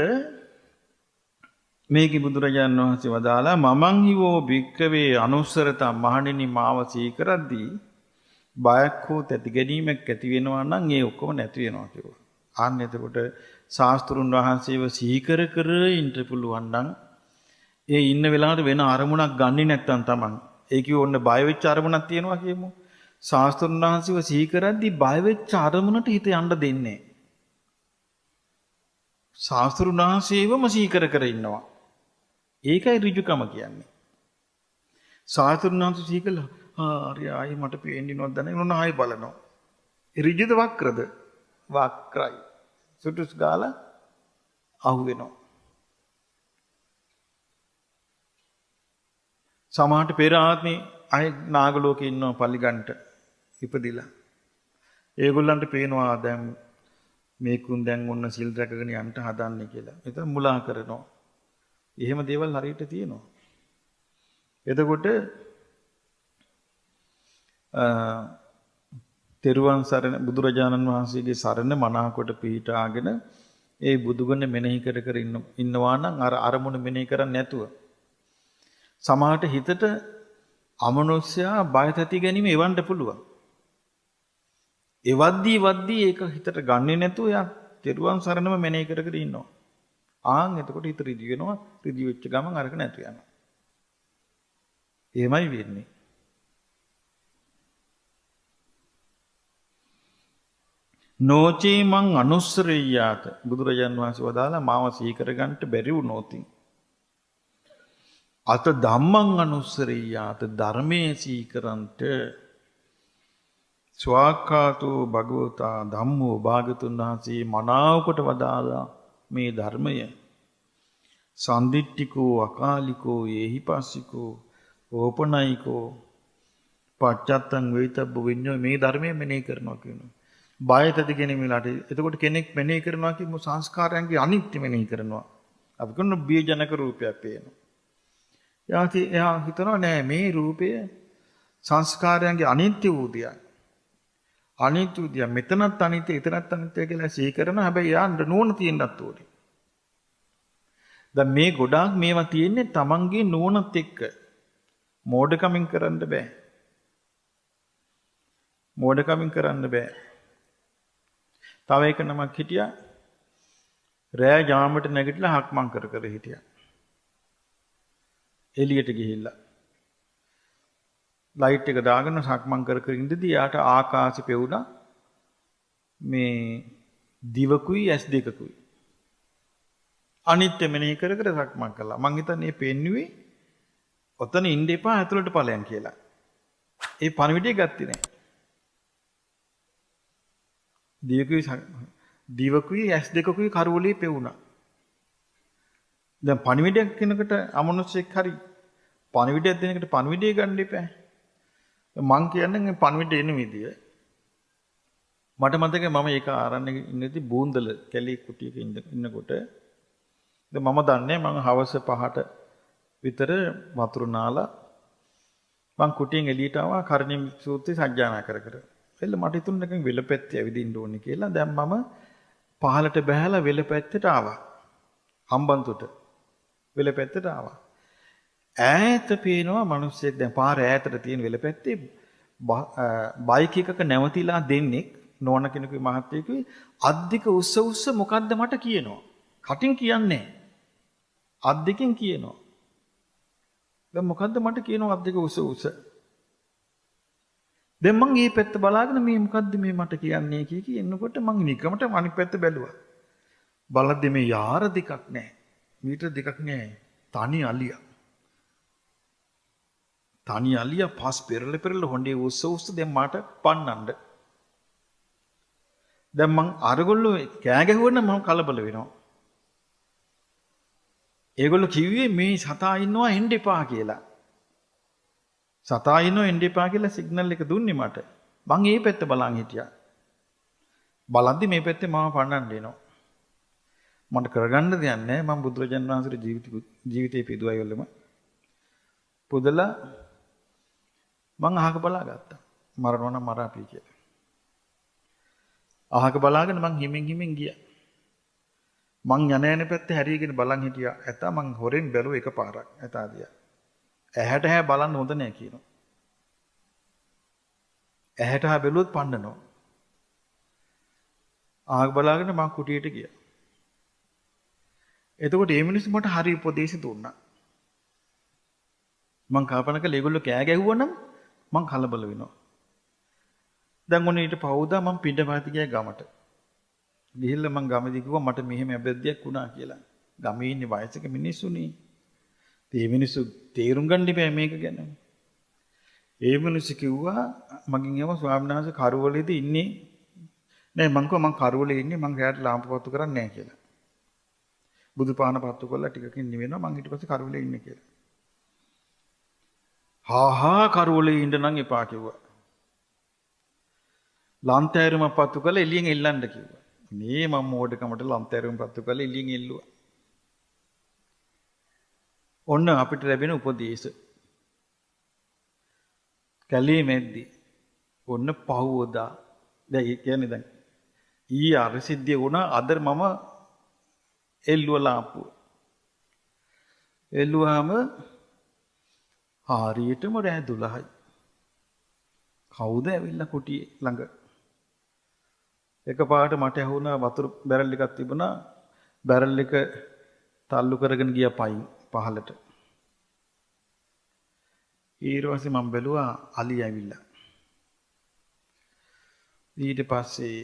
මේකේ බුදුරජාණන් වහන්සේ වදාලා මමං හිවෝ භික්කවේ අනුස්සරතම් මහණෙනි මාව සීකරද්දී බයක් හෝ තැති ගැනීමක් ඇති වෙනවා නම් ඒ ඔක්කොම නැති වෙනවා කිව්වා. අන්න එතකොට ශාස්ත්‍රුන් වහන්සේව සීකර කර ඉන්න පුළුවන් නම් ඒ ඉන්න වෙලාවට වෙන අරමුණක් ගන්නෙ නැත්තම් තමන් ඒ කිව්ව ඔන්න බය වෙච්ච අරමුණක් තියෙනවා කියමු. ශාස්ත්‍රුන් වහන්සේව සිහි කරද්දී බය වෙච්ච අරමුණට හිත යන්න දෙන්නේ නැහැ. ශාස්ත්‍රුන් වහන්සේවම සිහි කර කර ඉන්නවා. ඒකයි ඍජුකම කියන්නේ. ශාස්ත්‍රුන් වහන්සේ සිහි කළා. හරි ආයි මට පේන්නේ නෝද දැන ඔන්න ආයි බලනවා. ඍජුද වක්‍රද? වක්‍රයි. සුටුස් ගාලා අහු වෙනවා. සමහරට පෙර ආත්මේ අය නාග ලෝකේ ඉන්නවා පල්ලිගන්ට ඉපදිලා. ඒගොල්ලන්ට පේනවා දැන් මේකුන් දැන් ඔන්න සිල් රැකගෙන යන්න හදන්නේ කියලා. එතන මුලා කරනවා. එහෙම දේවල් හරියට තියෙනවා. එතකොට තෙරුවන් සරණ බුදුරජාණන් වහන්සේගේ සරණ මනාකොට පිහිටාගෙන ඒ බුදුගුණ මෙනෙහි කර කර ඉන්නවා නම් අර අරමුණ මෙනෙහි කරන්නේ නැතුව සමහරට හිතට අමනුෂ්‍යයා බය තැති ගැනීම එවන්න පුළුවන්. එවද්දී වද්දී ඒක හිතට ගන්නෙ නැතුව එයා තෙරුවන් සරණම මෙනෙහි කර කර ඉන්නවා. ආන් එතකොට හිත ඍජු වෙනවා. ඍජු වෙච්ච ගමන් අරක නැතු යනවා. එහෙමයි වෙන්නේ. නොචේ මං අනුස්සරෙය්‍යාත බුදුරජාන් වහන්සේ වදාලා මාව සිහි කරගන්නට බැරි වුණොතින් අත ධම්මං අනුස්සරෙය්‍යාත ධර්මයේ සිහි කරන්ට ස්වාක්ඛාතෝ භගවතා ධම්මෝ භාගතුන් වහන්සේ මනාවකට වදාලා මේ ධර්මය සන්දිට්ඨිකෝ අකාලිකෝ ඒහිපස්සිකෝ ඕපනයිකෝ පච්චත්තං වේතබ්බ විඤ්ඤෝ මේ ධර්මය මෙනෙහි කරනවා කියනවා. බය තද ගැනීම වෙලාවට එතකොට කෙනෙක් මෙනෙහි කරනවා කියමු සංස්කාරයන්ගේ අනිත්‍ය මෙනෙහි කරනවා. අපි කරන බියජනක රූපයක් පේනවා. එයා හිතනවා නෑ මේ රූපය සංස්කාරයන්ගේ අනිත්‍ය වූ දෙයක්. අනිත්‍ය වූ දෙයක්. මෙතනත් අනිත්‍ය එතනත් අනිත්‍ය කියලා සිහි කරනවා. හැබැයි එයා නුවණ තියෙන්නත් ඕනේ. දැන් මේ ගොඩාක් මේවා තියෙන්නේ තමන්ගේ නුවණත් එක්ක. මෝඩකමින් කරන්න බෑ. මෝඩකමින් කරන්න බෑ. තව එක නමක් හිටියා. රෑ ජාමට නැගිටලා හක්මන් කර කර හිටියා. එළියට ගිහිල්ලා ලයිට් එක දාගෙන සක්මන් කර කර ඉඳදී යාට ආකාශෙ පෙවුණා මේ දිවකුයි ඇස් දෙකකුයි. අනිත්‍ය මෙනෙහි කර කර සක්මන් කළා. මං හිතන්නේ මේ පෙන්නුවේ ඔතන ඉන්න එපා ඇතුළට ඵලයන් කියලා. ඒ පණිවිඩය ගත්තේ නෑ. දිවකුයි ඇස් දෙකකුයි කරවලේ පෙවුණා. දැන් පණිවිඩයක් කෙනෙකුට අමනුෂ්‍යෙක් හරි පණිවිඩයක් දෙන එකට පණිවිඩය ගන්න එපා. මං කියන්නේ මේ පණිවිඩය එන විදිය. මට මතකයි මම ඒක ආරණ්‍යයේ ඉන්නදී බූන්දල කැලේ කුටියක ඉන්නකොට දැන් මම දන්නේ මං හවස 5ට විතර වතුර නාලා මං කුටියෙන් එළියට ආවා කරණීය සූත්‍රය සජ්ජායනා කර කර. එළ මට හිතුණා නිකන් වෙලපැත්තේ ඇවිදින්න ඕනේ කියලා. දැන් මම පහලට බහැලා වෙලපැත්තට ආවා. හම්බන්තොට වෙලපැත්තට ආවා. ඈත පේනවා මිනිස්සෙක් දැන් පාර ඈතට තියෙන වෙලපැත්තේ බයික් එකක නැවතිලා දෙන්නෙක් නෝන කෙනෙකුයි මහත්තයෙකුයි අත් දෙක උස්ස උස්ස මොකද්ද මට කියනවා. කටින් කියන්නේ අත් දෙකෙන් කියනවා. දැන් මොකද්ද මට කියනවා අත් දෙක උස්ස උස්ස. දැන් මං මේ පැත්ත බලාගෙන මේ මොකද්ද මේ මට කියන්නේ කිය කී එන්නකොට මං නිකමට අනිත් පැත්ත බැලුවා. බලද්දි මේ යාර දෙකක් නෑ. මීටර දෙකක් නෑ. තනි අලියා. තනි අලියා පස් පෙරල පෙරල හොඬේ උස්ස උස්ස දැන් මට පන්නන්න. දැන් මං අරගොල්ලෝ කෑ ගැහුවා නම් මං කලබල වෙනවා. ඒගොල්ලෝ කිව්වේ මේ සතා ඉන්නවා එන්න එපා කියලා. සතා ඉන්නවා එන්න එපා කියලා සිග්නල් එක දුන්නේ මට. මං ඒ පැත්ත බලන් හිටියා. බලද්දි මේ පැත්තේ මාව පන්නන්න එනවා. මට කරගන්න දෙයක් නෑ. මං බුදුරජාණන් වහන්සේගේ ජීවිතේ පිදුවයි වලම පුදලා මං අහක බලා ගත්තා. මරනවා නම් මරාපී කියලා. අහක බලාගෙන මං හිමින් හිමින් ගියා. මං යන යන පැත්තේ හැරීගෙන බලන් හිටියා. ඇතා මං හොරෙන් බැලුවා එකපාරක්. ඇතා දිහා. ඇහැට ඇහැ බලන්න හොඳ නෑ කියනවා. ඇහැට ඇහැ බැලුවොත් පන්නනවා. අහක බලාගෙන මං කුටියට ගියා. එතකොට මේ මිනිස්සු මට හරි උපදේශ දුන්නා. මං කල්පනා කළා ඒගොල්ලෝ කෑ ගැහුවා නම් මං කලබල වෙනවා. දැන් ඔන්න ඊට පහුවදා මං පිටපත ගියා ගමට. ගිහිල්ලා මං ගමේදී කිව්වා මට මෙහෙම ඇබැද්දියක් වුණා කියලා. ගමේ ඉන්නේ වයසක මිනිස්සුනේ. ඒ මිනිස්සු තේරුම් ගන්න එපා මේක ගැන. ඒ මිනිස්සු කිව්වා මගෙන් ඇහුවා ස්වාමීන් වහන්සේ කරවලේද ඉන්නේ? නෑ මං කිව්වා මං කරවලේ ඉන්නේ මං රැයට ලාම්පු පත්තු කරන්නේ නෑ කියලා. බුදු පාන පත්තු කරලා ටිකකින් නිවෙනවා මං ඊට පස්සේ කරවලේ ඉන්නේ කියලා. හා හා කරවලේ ඉන්න නම් එපා කිව්වා. ලන්තෑරුම පත්තු කරලා එළියෙන් එල්ලන්න කිව්වා. මේ මම මෝඩකමට ලන්තෑරුම පත්තු කරලා එළියෙන් එල්ලුවා. ඔන්න අපිට ලැබෙන උපදේශ. කැලේ මැද්දේ ඔන්න පහුවදා. දැන් ඒ කියන්නේ දැන් ඊයේ අර සිද්ධිය වුණා අද මම එල්ලුවා ලාම්පුව. එල්ලුවාම හරියටම රෑ 12යි. කවුද ඇවිල්ලා කුටියේ ළඟ? එකපාරට මට ඇහුණා වතුර බැරල් එකක් තිබුණා. බැරල් එක තල්ලු කරගෙන ගියා පයින් පහලට. ඊට පස්සේ මම බැලුවා අලි ඇවිල්ලා. ඊට පස්සේ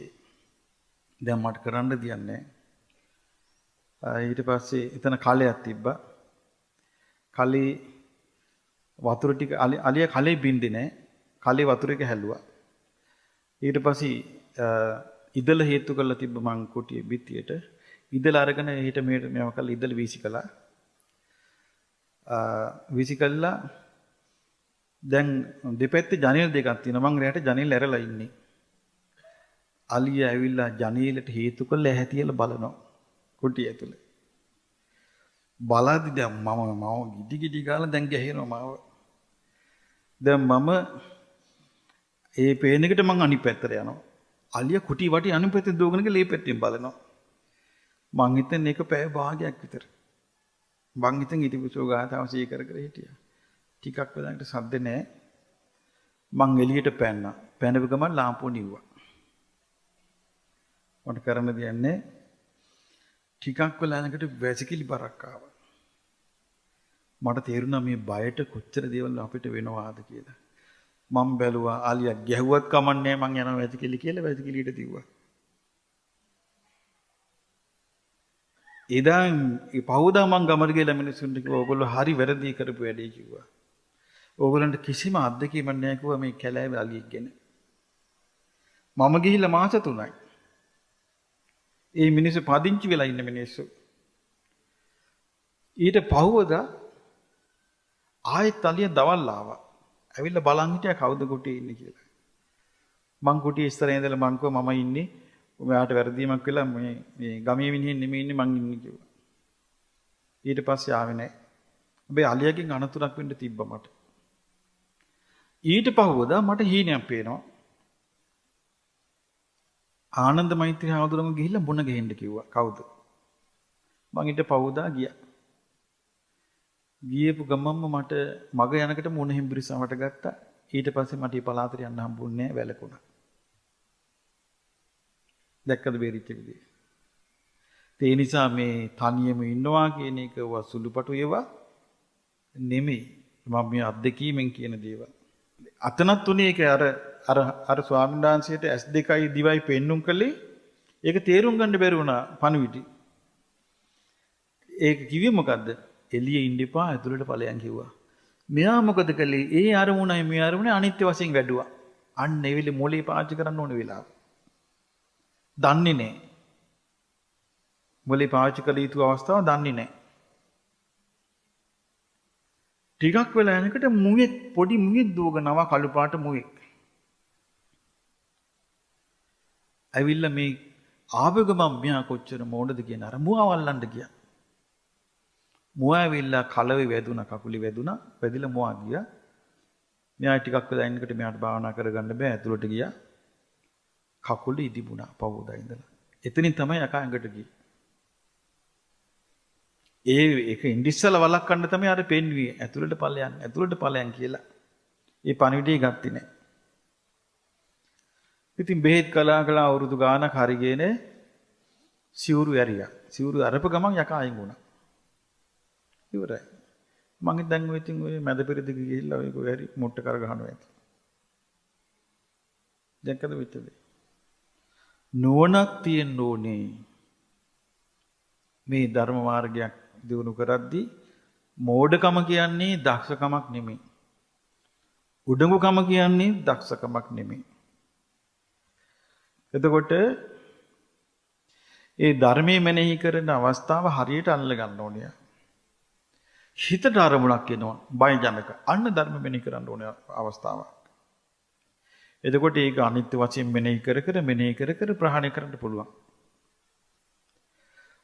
දැන් මට කරන්න දෙයක් නැහැ. ඊට පස්සේ එතන කලයක් තිබ්බා. කලේ වතුර ටික අලිය කලේ බින්දේ නැහැ. කලේ වතුර එක හැලුවා. ඊට පස්සේ ඉදල හේතු කරලා තිබ්බ මං කුටියේ බිත්තියට ඉදල අරගෙන එහෙට මෙහෙට මේව කරලා ඉදල වීසි කළා. විසි කළා. දැන් දෙපැත්තේ ජනේල් දෙකක් තියෙනවා. මං රැට ජනේල් ඇරලා ඉන්නේ. අලිය ඇවිල්ලා ජනේලට හේතු කරලා ඇහැ තියලා බලනවා කුටිය ඇතුලේ. බලද්දි දැන් මම මම ගිඩි ගිඩි ගාලා දැන් ගැහෙනවා මාව. දැන් මම ඒ පේන එකට මං අනිත් පැත්තට යනවා. අලිය කුටි වටේ අනිත් පැත්තෙන් දුවගෙන ගිහලා ඒ පැත්තෙන් බලනවා. මං හිතන්නේ ඒක පැය භාගයක් විතර. මං හිතන් ඉතිපිසෝ ගාථාව සිහි කර කර හිටියා. ටිකක් වෙලාවකට සද්ද නෑ. මං එළියට පැන්නා. පැනපු ගමන් ලාම්පුව නිව්වා. මට කරන්න දෙයක් නෑ. ටිකක් වෙලා යනකොට වැසිකිලි බරක් ආවා. මට තේරුණා මේ බයට කොච්චර දේවල් අපිට වෙනවාද කියලා. මං බැලුවා අලියා ගැහුවත් කමන්නේ මං යනවා වැසිකිලි කියලා වැසිකිළියට දිව්වා. එදා පහුවදා මං ගමට ගිහලා මිනිස්සුන්ට කිව්වා ඕගොල්ලෝ හරි වැරදි කරපු වැඩේ කිව්වා. ඕගොල්ලන්ට කිසිම අත්දැකීමක් නෑ කිව්වා මේ කැලෑවේ අලියෙක් ගැන. මම ගිහිල්ලා මාස 3යි. ඒ මිනිස්සු පදිංචි වෙලා ඉන්න මිනිස්සු. ඊට පහුවදා ආයෙත් අලිය දවල් ආවා. ඇවිල්ලා බලන් හිටියා කවුද කුටියේ ඉන්නේ කියලා. මං කුටියේ ඉස්සරහ ඉඳලා මං කිව්වා මම ඉන්නේ. ඔයාට වැරදීමක් වෙලා මේ මේ ගමේ මිනිහෙන් නෙමෙයි ඉන්නේ මං ඉන්නේ කිව්වා. ඊට පස්සේ ආවේ නෑ. හැබැයි අලියගෙන් අනතුරක් වෙන්න තිබ්බා මට. ඊට පහුවදා මට හීනයක් පේනවා. ආනන්ද මෛත්‍රී හාමුදුරුවෝ ගිහිල්ලා මුණ ගැහෙන්න කිව්වා. කවුද? මං ඊට පහුවදා ගියා. ගියපු ගමන්ම මට මග යනකොට මුණ හිඹිරිසවට ගත්තා. ඊට පස්සේ මට මේ පළාතට යන්න හම්බුන්නේ නෑ, වැළකුණා. දැක්කද බේරිච්ච විදිය? ඒ නිසා මේ තනියම ඉන්නවා කියන එක සුළුපටු ඒවා නෙමෙයි. මම මේ අත්දැකීමෙන් කියන දේවල්. අතනත් උනේ ඒක අර අර අර ස්වාමීන් වහන්සේට ඇස් දෙකයි දිවයි පෙන්නුම් කළේ ඒක තේරුම් ගන්න බැරි වුණා පණිවිඩි. ඒක කිව්වේ මොකද්ද? එළියේ ඉන්න එපා ඇතුළට ඵලයන් කිව්වා. මෙයා මොකද කළේ? ඒ අරමුණයි මේ අරමුණයි අනිත්‍ය වශයෙන් වැඩුවා. අන්න ඒ වෙලේ මොලේ පාවිච්චි කරන්න ඕන වෙලාව. දන්නේ නැහැ. මොලේ පාවිච්චි කළ යුතු අවස්ථාව දන්නේ නැහැ. ටිකක් වෙලා යනකොට මුවෙක් පොඩි මුවෙක් දුවගෙන ආවා කළු පාට මුවෙක්. ඇවිල්ලා මේ ආව ගමන් මෙහා කොච්චර මෝඩද කියන අර මුවව අල්ලන්න ගියා. මුවා ඇවිල්ලා කලවේ වැදුනා, කකුලේ වැදුනා, වැදිලා මුවා ගියා. මෙයා ටිකක් වෙලා ඉන්නකොට මෙයාට භාවනා කරගන්න බෑ, ඇතුළට ගියා. කකුල ඉදිබුණා පහුවදා ඉඳලා. එතනින් තමයි යකා ඇඟට ගියේ. ඒ ඒක ඉන්දිස්සල වළක්වන්න තමයි අර පෙන්වුවේ. ඇතුළට ඵලයන්, ඇතුළට ඵලයන් කියලා. ඒ පණිවිඩය ගත්තේ නෑ. ඉතින් බෙහෙත් කළා කළා අවුරුදු ගාණක් හරි ගියේ නෑ. සිවුරු ඇරියා. සිවුරු අරපු ගමන් යකා අයින් වුණා. ඉවරයි. මං දැන් ඔය ඉතින් ඔය මැද පෙරදිග ගිහිල්ලා ඔය කොහේ හරි මුට්ට කර ගහනවා ඇති. දැක්කද වෙච්ච දේ? නුවණක් තියෙන්න ඕනේ. මේ ධර්ම මාර්ගයක් දිනු කරද්දී මෝඩකම කියන්නේ දක්ෂකමක් නෙමෙයි. උඩඟුකම කියන්නේ දක්ෂකමක් නෙමෙයි. එතකොට ඒ ධර්මයේ මෙනෙහි කරන අවස්ථාව හරියට අල්ල ගන්න ඕනේ. හිතට අරමුණක් එනවා බයජනක. අන්න ධර්ම මෙනෙහි කරන්න ඕනේ අවස්ථාවක්. එතකොට ඒක අනිත්‍ය වශයෙන් මෙනෙහි කර කර මෙනෙහි කර කර ප්‍රහාණය කරන්න පුළුවන්.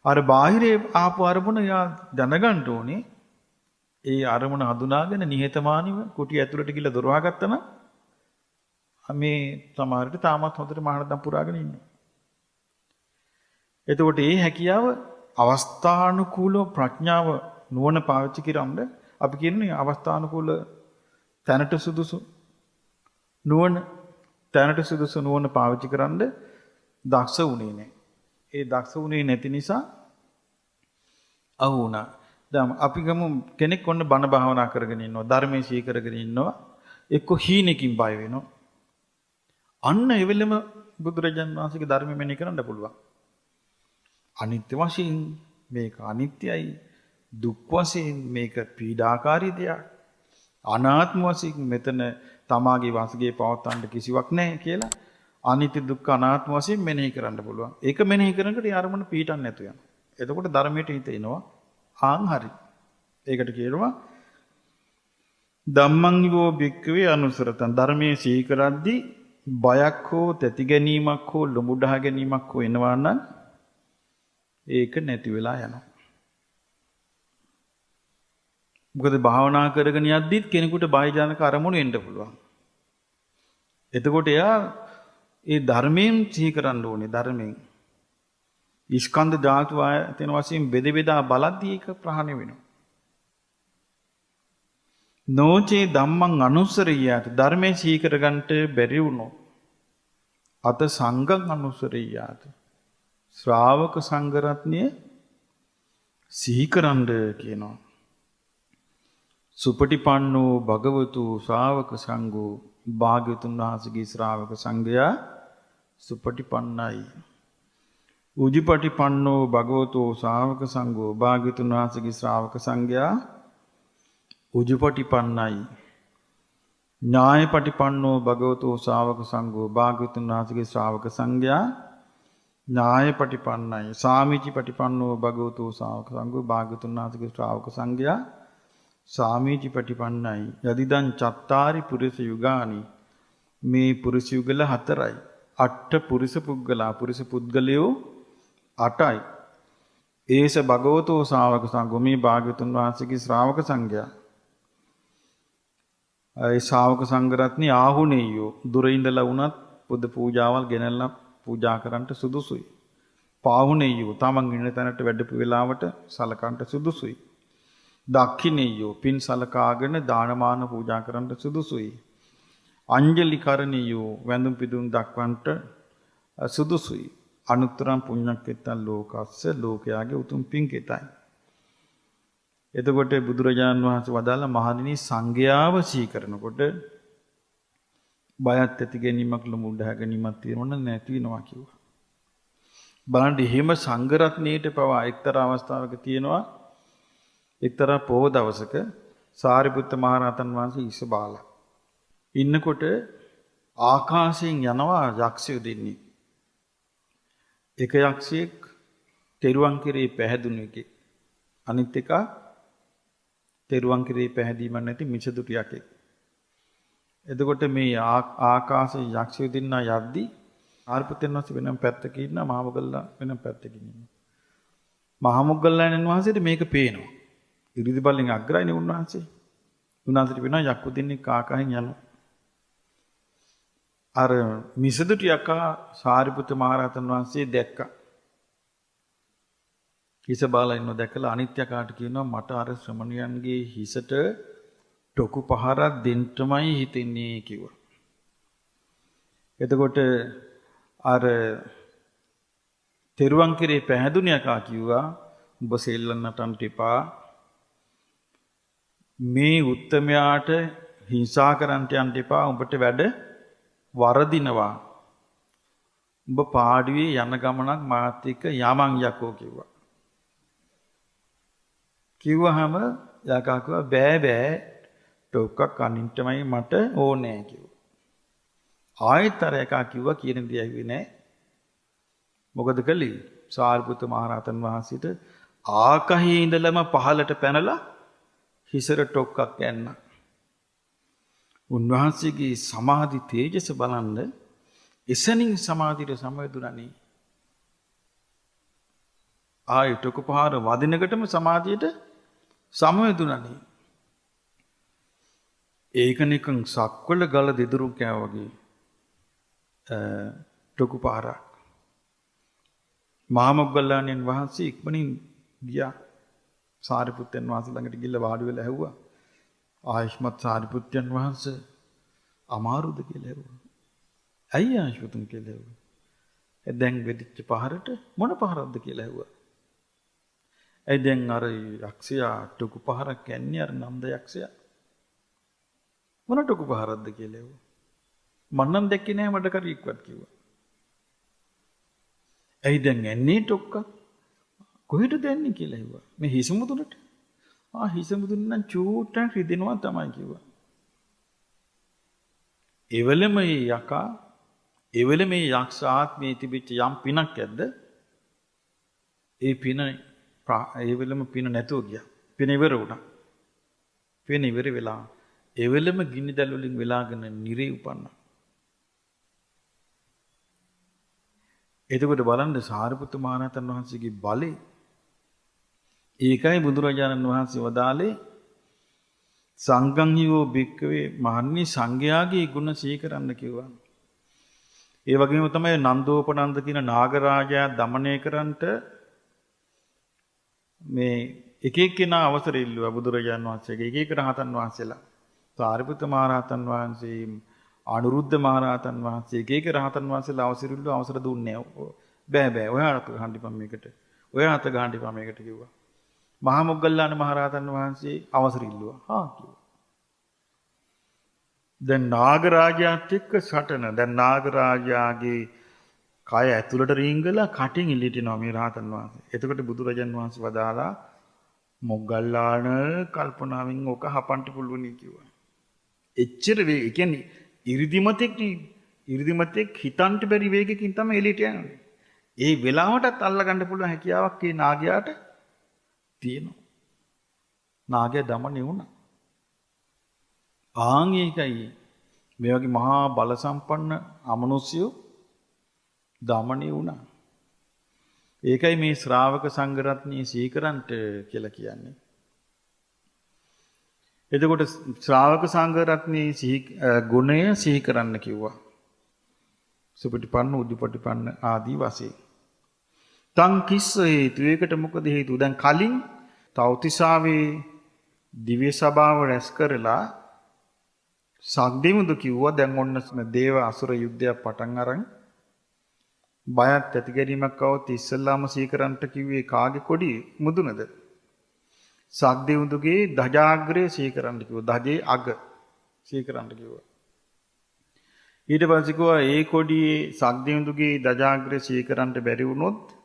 අර බාහිරේ ආපු අරමුණ යා දැනගන්න ඕනේ. ඒ අරමුණ හඳුනාගෙන නිහතමානීව කුටි ඇතුළට ගිහලා දොර වහගත්තා නම් මේ සමහරට තාමත් හොඳට මහානදම් පුරාගෙන ඉන්නවා. එතකොට ඒ හැකියාව අවස්ථානුකූලව ප්‍රඥාව නුවණ පාවිච්චි කරන්න අපි කියන්නේ අවස්ථානුකූල තැනට සුදුසු නුවණ තැනට සුදුසු නුවණ පාවිච්චි කරන්න දක්ෂ වුණේ නැහැ. ඒ දක්ෂ වුණේ නැති නිසා අහු වුණා. දැන් අපි ගමු කෙනෙක් ඔන්න බණ භාවනා කරගෙන ඉන්නවා, ධර්මයේ සිහි කරගෙන ඉන්නවා, එක්ක හීනකින් බය වෙනවා. අන්න ඒ වෙලෙම බුදුරජාන් වහන්සේගේ ධර්මය මෙනෙහි කරන්න පුළුවන්. අනිත්‍ය වශයෙන් මේක අනිත්‍යයි, දුක් වශයෙන් මේක පීඩාකාරී දෙයක්, අනාත්ම වශයෙන් මෙතන තමාගේ වාසගේ පවත්තන්න කිසිවක් නැහැ කියලා අනිත්‍ය දුක්ඛ අනාත්ම වශයෙන් මෙනෙහි කරන්න පුළුවන්. ඒක මෙනෙහි කරනකොට ඒ අරමුණ පීඩන්න නැතු යනවා. එතකොට ධර්මයට හිත එනවා. ආන් හරි. ඒකට කියනවා ධම්මං වෝ භික්ඛවේ අනුසරතං. ධර්මයේ සිහි කරද්දී බයක් හෝ තැති ගැනීමක් හෝ ලුඹුඩහ ගැනීමක් හෝ එනවා නම් ඒක නැති වෙලා යනවා. මොකද භාවනා කරගෙන යද්දිත් කෙනෙකුට බයජනක අරමුණු එන්න පුළුවන්. එතකොට එයා ඒ ධර්මයෙන් සිහි කරන්න ඕනේ. ධර්මයෙන් ස්කන්ධ ධාතු ආයතන වශයෙන් බෙද බෙදා බලද්දී ඒක ප්‍රහාණය වෙනවා. නොචේ ධම්මං අනුස්සරියාත. ධර්මයේ සිහි කරගන්නට බැරි වුණොත් අත සංඝං අනුස්සරියාත. ශ්‍රාවක සංඝ රත්නය සිහි කරන්න කියනවා. සුපටිපන්නෝ භගවතු ශ්‍රාවක සංඝෝ. භාග්‍යවතුන් වහන්සේගේ ශ්‍රාවක සංඝයා සුපටිපන්නයි. උජුපටිපන්නෝ භගවතු ශ්‍රාවක සංඝෝ. භාග්‍යවතුන් වහන්සේගේ ශ්‍රාවක සංඝයා උජුපටිපන්නයි. ඥායපටිපන්නෝ භගවතු ශ්‍රාවක සංඝෝ. භාග්‍යවතුන් වහන්සේගේ ශ්‍රාවක සංඝයා ඥායපටිපන්නයි. සාමීචිපටිපන්නෝ භගවතු ශ්‍රාවක සංඝෝ. භාග්‍යවතුන් වහන්සේගේ ශ්‍රාවක සංඝයා සාමීචිපටිපන්නයි. යදිදං චත්තාරි පුරිස යුගානි. මේ පුරුෂ යුගල 4යි. අට්ඨ පුරිස පුද්ගලා. පුරිස පුද්ගලයෝ 8යි. ඒස භගවතෝ ශ්‍රාවක සංඝෝ. මේ භාග්‍යවතුන් වහන්සේගේ ශ්‍රාවක සංඝයා. ඒ ශ්‍රාවක සංඝ රත්නි ආහුනේයෝ. දුර ඉඳලා වුණත් බුද්ධ පූජාවල් ගෙනල්ලා පූජා කරන්නට සුදුසුයි. පාහුනේයෝ තමන් ඉන්න තැනට වැඩපු වෙලාවට සලකන්නට සුදුසුයි. දක්ඛිනේයෝ පින් සලකාගෙන දානමාන පූජා කරන්නට සුදුසුයි. අංජලි කරණීයෝ වැඳුම් පිදුම් දක්වන්නට සුදුසුයි. අනුත්තරං පුඤ්ඤක්කෙත්තං ලෝකස්ස. ලෝකයාගේ උතුම් පින්කෙතයි. එතකොට බුදුරජාණන් වහන්සේ වදාළ මහණෙනි සංඝයාව සිහි කරනකොට බයත් ඇති ගැනීමක් ලොමුඩ ගැනීමක් තියෙනවා නම් නැති වෙනවා කිව්වා. බලන්න එහෙම සංඝ රත්නයේට පවා එක්තරා අවස්ථාවක තියෙනවා එක්තරා පොහොව දවසක සාරිපුත්ත මහරහතන් වහන්සේ ඉස්ස බාලා ඉන්නකොට ආකාශයෙන් යනවා යක්ෂයෝ දෙන්නේ. එක යක්ෂයෙක් තෙරුවන් කෙරේ පැහැදුණු එකෙක්. අනිත් එක තෙරුවන් කෙරේ පැහැදීමක් නැති මිසදුටු යකෙක්. එතකොට මේ ආකාශයේ යක්ෂයෝ දෙන්නා යද්දී සාරිපුත්තයන් වහන්සේ වෙනම පැත්තක ඉන්නවා, මහා මොග්ගල්ලාන වෙනම පැත්තකින් ඉන්නවා. මහා මොග්ගල්ලානන් වහන්සේට මේක පේනවා. ඉරිදි බලෙන් අග්‍රයිනේ උන්වහන්සේ. උන්වහන්සේට පේනවා යක්කු දෙන්නෙක් ආකාශයෙන් යනවා. අර මිසදුටු යකා සාරිපුත්ත මහරහතන් වහන්සේ දැක්කා. හිස බාලා ඉන්නව දැකලා අනිත් යකාට කියනවා මට අර ශ්‍රමණයන්ගේ හිසට ටොකු පහරක් දෙන්නමයි හිතෙන්නේ කිව්වා. එතකොට අර තෙරුවන් කෙරේ පැහැදුන යකා කිව්වා උඹ සෙල්ලම් නටන්න එපා. මේ උත්තමයාට හිංසා කරන්නට යන්න එපා. උඹට වැඩ වරදිනවා. උඹ පාඩුවේ යන ගමනක් මාත් එක්ක යමන් යකෝ කිව්වා. කිව්වහම යකා කිව්වා බෑ බෑ ටොක්කක් අනින්ටමයි මට ඕනෑ කිව්වා. ආයෙත් අර යකා කිව්වා කියන දේ ඇහුවේ නෑ. මොකද කළේ? සාරිපුත්ත මහරහතන් වහන්සේට ආකහේ ඉඳලම පහළට පැනලා හිසර ටොක්කක් යන්න. උන්වහන්සේගේ සමාධි තේජස බලන්න එසනින් සමාධියට සමවැදුණානේ. ආයෙ ටොක පහර වදිනකටම සමාධියට සමවැදුණානේ. ඒක නිකන් සක්වල ගල දෙදුරු කෑ වගේ ටොකු පහරක්. මහා මොග්ගල්ලාණන් වහන්සේ ඉක්මනින් ගියා. සාරිපුත්තයන් වහන්සේ ළඟට ගිහිල්ලා වාඩි වෙලා ඇහුවා. ආයුෂ්මත් සාරිපුත්තයන් වහන්සේ අමාරුද කියලා ඇහුවා. ඇයි ආයුෂ්මතුන් කියලා ඇහුවා. දැන් වෙදිච්ච පහරට මොන පහරක්ද කියලා ඇහුවා. ඇයි දැන් අර යක්ෂයා ටොකු පහරක් යන්නේ අර නන්ද යක්ෂයා. මොන ටොකු පහරක්ද කියලා ඇහුවා. මං නම් දැක්කේ නෑ මට කරියෙක්වත් කිව්වා. ඇයි දැන් එන්නේ ටොක්ක? කොහෙටද එන්නේ කියලා ඇහුවා. මේ හිස මුදුනට. ආ හිස මුදුන නම් චූට්ටක් රිදෙනවා තමයි කිව්වා. එවලම මේ යකා එවලම මේ යක්ෂ ආත්මයේ තිබිච්ච යම් පිනක් ඇද්ද? ඒ පින ඒ වෙලම පින නැතුව ගියා. පින ඉවර වුණා. පෙන ඉවර වෙලා එවෙලම ගිනි දැල් වලින් වෙලාගෙන නිරේ උපන්නා. එතකොට බලන්න සාරිපුත්ත මහරහතන් වහන්සේගේ බලය. ඒකයි බුදුරජාණන් වහන්සේ වදාළේ සංඝං හිවෝ භික්ඛවේ මහන්නි සංඝයාගේ ගුණ සිහි කරන්න කිව්වා. ඒ වගේම තමයි නන්දෝපනන්ද කියන නාගරාජයා දමනය කරන්නට මේ එක එක්කෙනා අවසර ඉල්ලුවා බුදුරජාණන් වහන්සේගේ එක එක රහතන් වහන්සේලා. සාරිපුත්ත මහරහතන් වහන්සේ, අනුරුද්ධ මහරහතන් වහන්සේ එක එක රහතන් වහන්සේලා අවසර ඉල්ලුවා, අවසර දුන්නේ නැහැ. බෑ බෑ ඔයා අත ගහන්න එපා මේකට. ඔයා අත ගහන්න එපා මේකට කිව්වා. මහා මොග්ගල්ලාන මහරහතන් වහන්සේ අවසර ඉල්ලුවා. හා කිව්වා. දැන් නාගරාජයාත් එක්ක සටන. දැන් නාගරාජයාගේ කය ඇතුළට රීංගලා කටින් එළියට එනවා මේ රහතන් වහන්සේ. එතකොට බුදුරජාන් වහන්සේ වදාලා මොග්ගල්ලාන කල්පනාවෙන් ඕක හපන්ට පුළුවනි කිව්වා. එච්චර වේ, ඒ කියන්නේ ඉරිදිමතෙක් නේ. ඉරිදිමතෙක් හිතන්ට බැරි වේගකින් තමයි එළියට යන්නේ. ඒ වෙලාවටත් අල්ලගන්න පුළුවන් හැකියාවක් ඒ නාගයාට තියෙනවා. නාගයා දමණය වුණා. ආන් ඒකයි මේ වගේ මහා බල සම්පන්න අමනුෂ්‍යයෝ දමණය වුණා. ඒකයි මේ ශ්‍රාවක සංඝ රත්නය සිහි කරන්ට කියලා කියන්නේ. එතකොට ශ්‍රාවක සංඝ රත්නයේ සිහි ගුණය සිහි කරන්න කිව්වා. සුපටිපන්න උජුපටිපන්න ආදී වශයෙන්. තං කිස්ස හේතු, ඒකට මොකද හේතුව? දැන් කලින් තව්තිසාවේ දිව්‍ය සභාව රැස් කරලා සක්දෙවිඳු කිව්වා දැන් ඔන්න දේව අසුර යුද්ධයක් පටන් අරන් බයත් ඇති ගැනීමක් આવොත් ඉස්සල්ලාම සිහි කරන්නට කිව්වේ කාගේ කොඩි මුදුනද? සක්දෙවිඳුගේ ධජාග්‍රය සිහි කරන්න කිව්වා. ධජේ අග සිහි කරන්න කිව්වා. ඊට පස්සේ කිව්වා ඒ කොඩියේ සක්දෙවිඳුගේ ධජාග්‍රය සිහි කරන්න බැරි වුණොත්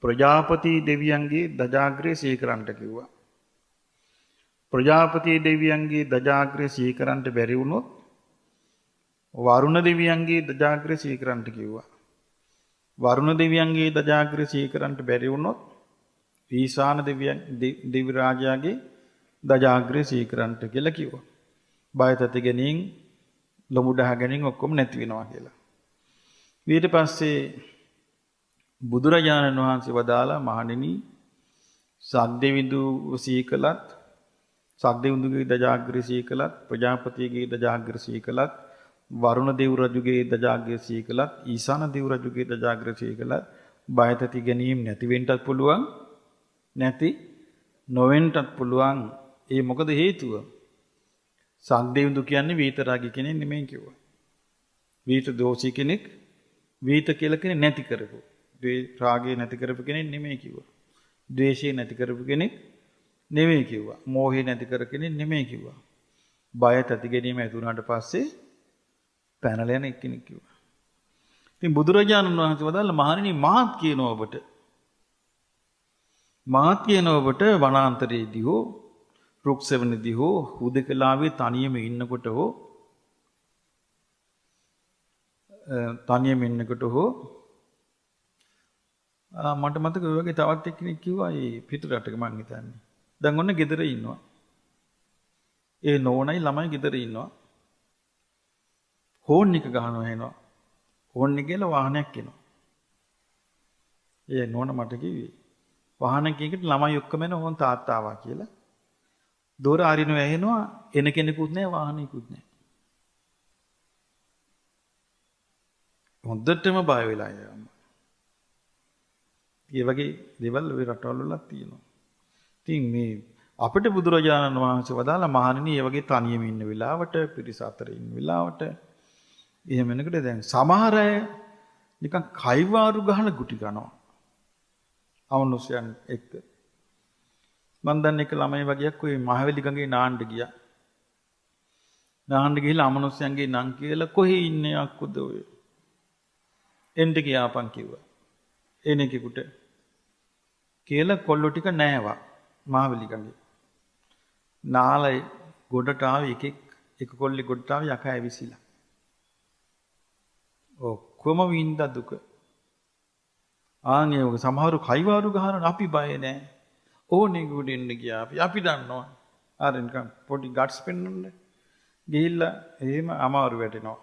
ප්‍රජාපති දෙවියන්ගේ ධජාග්‍රය සිහි කරන්නට කිව්වා. ප්‍රජාපති දෙවියන්ගේ ධජාග්‍රය සිහි කරන්නට බැරි වුණොත් වරුණ දෙවියන්ගේ ධජාග්‍රය සිහි කරන්නට කිව්වා. වරුණ දෙවියන්ගේ ධජාග්‍රය සිහි කරන්නට බැරි වුණොත් ඊශාන දෙවියන් දෙවි රාජයාගේ ධජාග්‍රය සිහි කරන්නට කියලා කිව්වා. බය තැති ගැනීම, ලොමු ඩහ ගැනීම ඔක්කොම නැති වෙනවා කියලා. ඊට පස්සේ බුදුරජාණන් වහන්සේ වදාලා මහණෙනි සක්දෙවිඳු සිහි කළත්, සක්දෙවිඳුගේ ධජාග්‍රය සිහි කළත්, ප්‍රජාපතිගේ ධජාග්‍රය සිහි කළත්, වරුණ දෙව් රජුගේ ධජාග්‍රය සිහි කළත්, ඊශාන දෙව් රජුගේ ධජාග්‍රය සිහි කළත් බය තැති ගැනීම නැති වෙන්නත් පුළුවන්, නැති නොවෙන්නත් පුළුවන්. ඒ මොකද හේතුව? සක්දෙවිඳු කියන්නේ වීතරාගී කෙනෙක් නෙමෙයි කිව්වා. වීත දෝෂී කෙනෙක්, වීත කියලා කෙනෙක් නැති කරපු. රාගය නැති කරපු කෙනෙක් නෙමෙයි කිව්වා. ද්වේෂය නැති කරපු කෙනෙක් නෙමෙයි කිව්වා. මෝහය නැති කර කෙනෙක් නෙමෙයි කිව්වා. බය තැති ගැනීම ඇති වුණාට පස්සේ පැනලා යන එක්කෙනෙක් කිව්වා. ඉතින් බුදුරජාණන් වහන්සේ වදාළ මහණෙනි මාත් කියනවා ඔබට. මාත් කියනවා ඔබට වනාන්තරයේදී හෝ රුක් සෙවණදී හෝ හුදකලාවේ තනියම ඉන්නකොට හෝ මට මතක ඔය වගේ තවත් එක්කෙනෙක් කිව්වා ඒ පිට රටක මං හිතන්නේ. දැන් ඔන්න ගෙදර ඉන්නවා. ඒ නෝනයි ළමයි ගෙදර ඉන්නවා. හෝන් එක ගහනවා එනවා. හෝන් එක කියලා වාහනයක් එනවා. ඒ නෝන මට කිව්වේ වාහනයක එකට ළමයි ඔක්කොම එන ඕන් තාත්තා ආවා කියලා. දොර අරිනවා ඇහෙනවා, එන කෙනෙකුත් නෑ වාහනයකුත් නෑ. හොඳටම බය වෙලා යනවා. ඒ වගේ දේවල් ඔය රටවල් වලත් තියෙනවා. ඉතින් මේ අපිට බුදුරජාණන් වහන්සේ වදාලා මහණෙනි ඒ වගේ තනියම ඉන්න වෙලාවට, පිරිස අතර ඉන්න වෙලාවට එහෙම වෙනකොට දැන් සමහර අය නිකන් කයිවාරු ගහන ගුටි ගන්නවා. අමනුෂ්‍යයන් එක්ක. මං දන්නේ එක ළමයි වගේක් ඔය මහවැලි ගඟේ නාන්න ගියා. නාන්න ගිහිල්ලා අමනුෂ්‍යයන්ගේ නම් කියලා කොහේ ඉන්නේ අක්කුද ඔය? එන්න කියාපන් කිව්වා. එන එකෙකුට කියලා කොල්ලෝ ටික නෑවා මහවැලි ගඟේ. නාලයි ගොඩට ආවේ එකෙක්, එක කොල්ලෙක් ගොඩට ආවේ යකා ඇවිසිලා. ඔක්කොම වින්දා දුක. ආන් ඒ වගේ සමහරු කයිවාරු ගහනවා අපි බය නෑ. ඕනේ ගොඩ එන්න ගියා අපි. අපි දන්නවා. අර නිකන් පොඩි ගට්ස් පෙන්වන්න ගිහිල්ලා එහෙම අමාරු වැටෙනවා.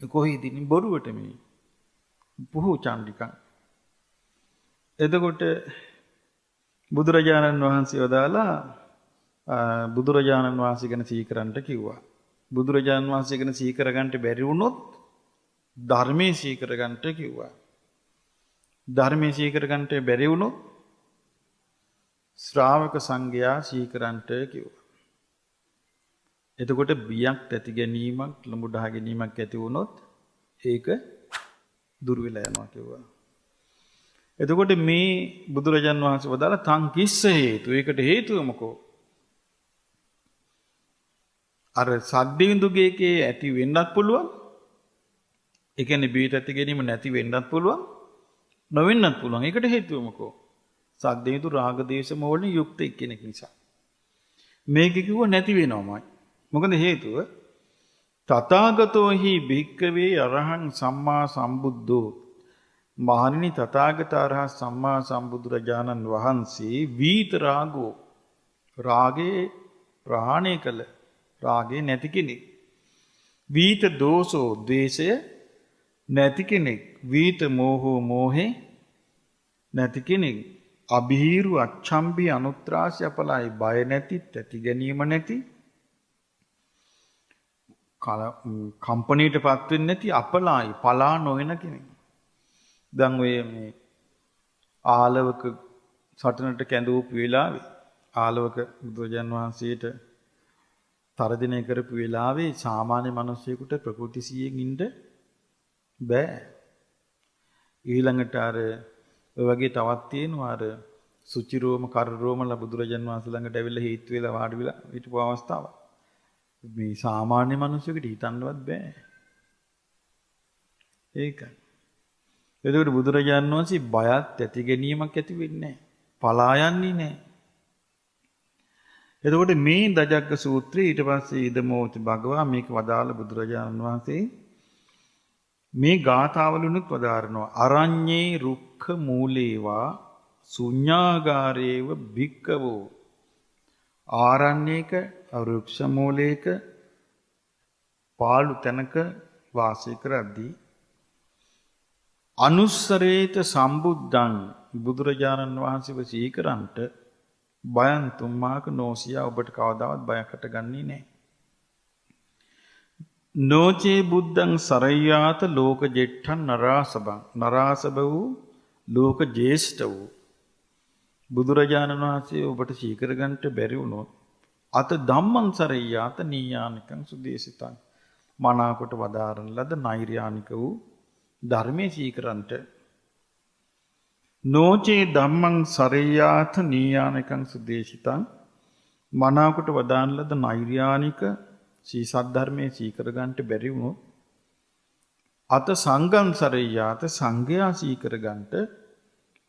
කොහේද ඉන්නේ බොරුවට මේ පුහු චණ්ඩිකන්. එතකොට බුදුරජාණන් වහන්සේ වදාලා බුදුරජාණන් වහන්සේ ගැන සිහි කරන්නට කිව්වා. බුදුරජාණන් වහන්සේ ගැන සිහි කරගන්න බැරි වුණොත් ධර්මයේ සිහි කරගන්නට කිව්වා. ධර්මයේ සිහි කරගන්නට බැරි වුණොත් ශ්‍රාවක සංඝයා සිහි කරන්නට කිව්වා. එතකොට බියක් ඇති ගැනීමක් ළඹුඩහ ගැනීමක් ඇති වුණොත් ඒක දුර වෙලා යනවා කිව්වා. එතකොට මේ බුදුරජාන් වහන්සේ වදාළ තං කිස්ස හේතු, ඒකට හේතුව මොකෝ? අර සද්දේඳුගේකේ ඇති වෙන්නත් පුළුවන්. ඒ කියන්නේ බියට ඇති ගැනීම නැති වෙන්නත් පුළුවන්, නොවෙන්නත් පුළුවන්. ඒකට හේතුව මොකෝ? සද්දේඳු රාග දේශ මොහ වලින් යුක්ත එක්කෙනෙක් නිසා. මේක කිව්ව නැති වෙනවමයි. මොකද හේතුව? තථාගතෝ හි භික්ඛවේ අරහං සම්මා සම්බුද්ධෝ. මහණෙනි තථාගත අරහත් සම්මා සම්බුදුරජාණන් වහන්සේ වීත රාගෝ, රාගේ ප්‍රහාණය කළ, රාගේ නැති කෙනෙක්. වීත දෝසෝ, ද්වේෂය නැති කෙනෙක්. වීත මෝහෝ, මෝහේ නැති කෙනෙක්. අභීරු අච්ඡම්බි අනුත්‍රාසය අපලයි, බය නැති, තැති ගැනීම නැති, කම්පණයට පත් වෙන්නේ නැති, අපලායි පලා නොවන කෙනෙක්. දැන් ඔය මේ ආලවක සටනට කැඳවපු වෙලාවේ, ආලවක බුදුරජාන් වහන්සේට තරදිනය කරපු වෙලාවේ සාමාන්‍ය මිනිස්සෙකුට ප්‍රකෘති සිහියෙන් ඉන්න බෑ. ඊළඟට අර ඔය වගේ තවත් තියෙනවා අර සුචිරෝම කරරෝමලා බුදුරජාන් වහන්සේ ළඟට ඇවිල්ලා හේතු වෙලා වාඩි වෙලා හිටපු අවස්ථාවක්. මේ සාමාන්‍ය මිනිස්සුන්ට හිතන්නවත් බෑ. ඒකයි. එතකොට බුදුරජාන් වහන්සේ බයත් ඇති ගැනීමක් ඇති වෙන්නේ නැහැ. පලා යන්නේ නැහැ. එතකොට මේ දජග්ග සූත්‍රය ඊට පස්සේ ඉදමෝති භගවා මේක වදාළ බුදුරජාණන් වහන්සේ මේ ගාථාවලුනුත් වදාරනවා. අරඤ්ඤේ රුක්ඛ මූලේවා ශුඤ්ඤාගාරේව භික්ඛවෝ. ආරණ්‍යයක වෘක්ෂ මූලයක පාළු තැනක වාසය කරද්දී අනුස්සරේත සම්බුද්ධං බුදුරජාණන් වහන්සේව සිහි කරන්ට බයන් තුම්මාක නෝසියා, ඔබට කවදාවත් බයක් හටගන්නේ නැහැ. නෝචේ බුද්ධං සරయ్యాත ලෝක ජෙට්ඨං නරාසබං, නරාසබ වූ ලෝක ජේෂ්ඨ වූ බුදුරජාණන් වහන්සේ ඔබට සිහි කරගන්නට බැරි වුණොත් අත ධම්මං සරయ్యాත නීයානිකං සුදේශිතං, මනාකොට වදාරන ලද නෛර්යානික වූ ධර්මයේ සිහි කරන්ට. නෝචේ ධම්මං සරయ్యాත නීයානිකං සුදේශිතං, මනාකොට වදාරන ලද නෛර්යානික සී සද්ධර්මයේ සිහි කරගන්නට බැරි වුණොත් අත සංඝං සරయ్యాත සංඝයා සිහි කරගන්නට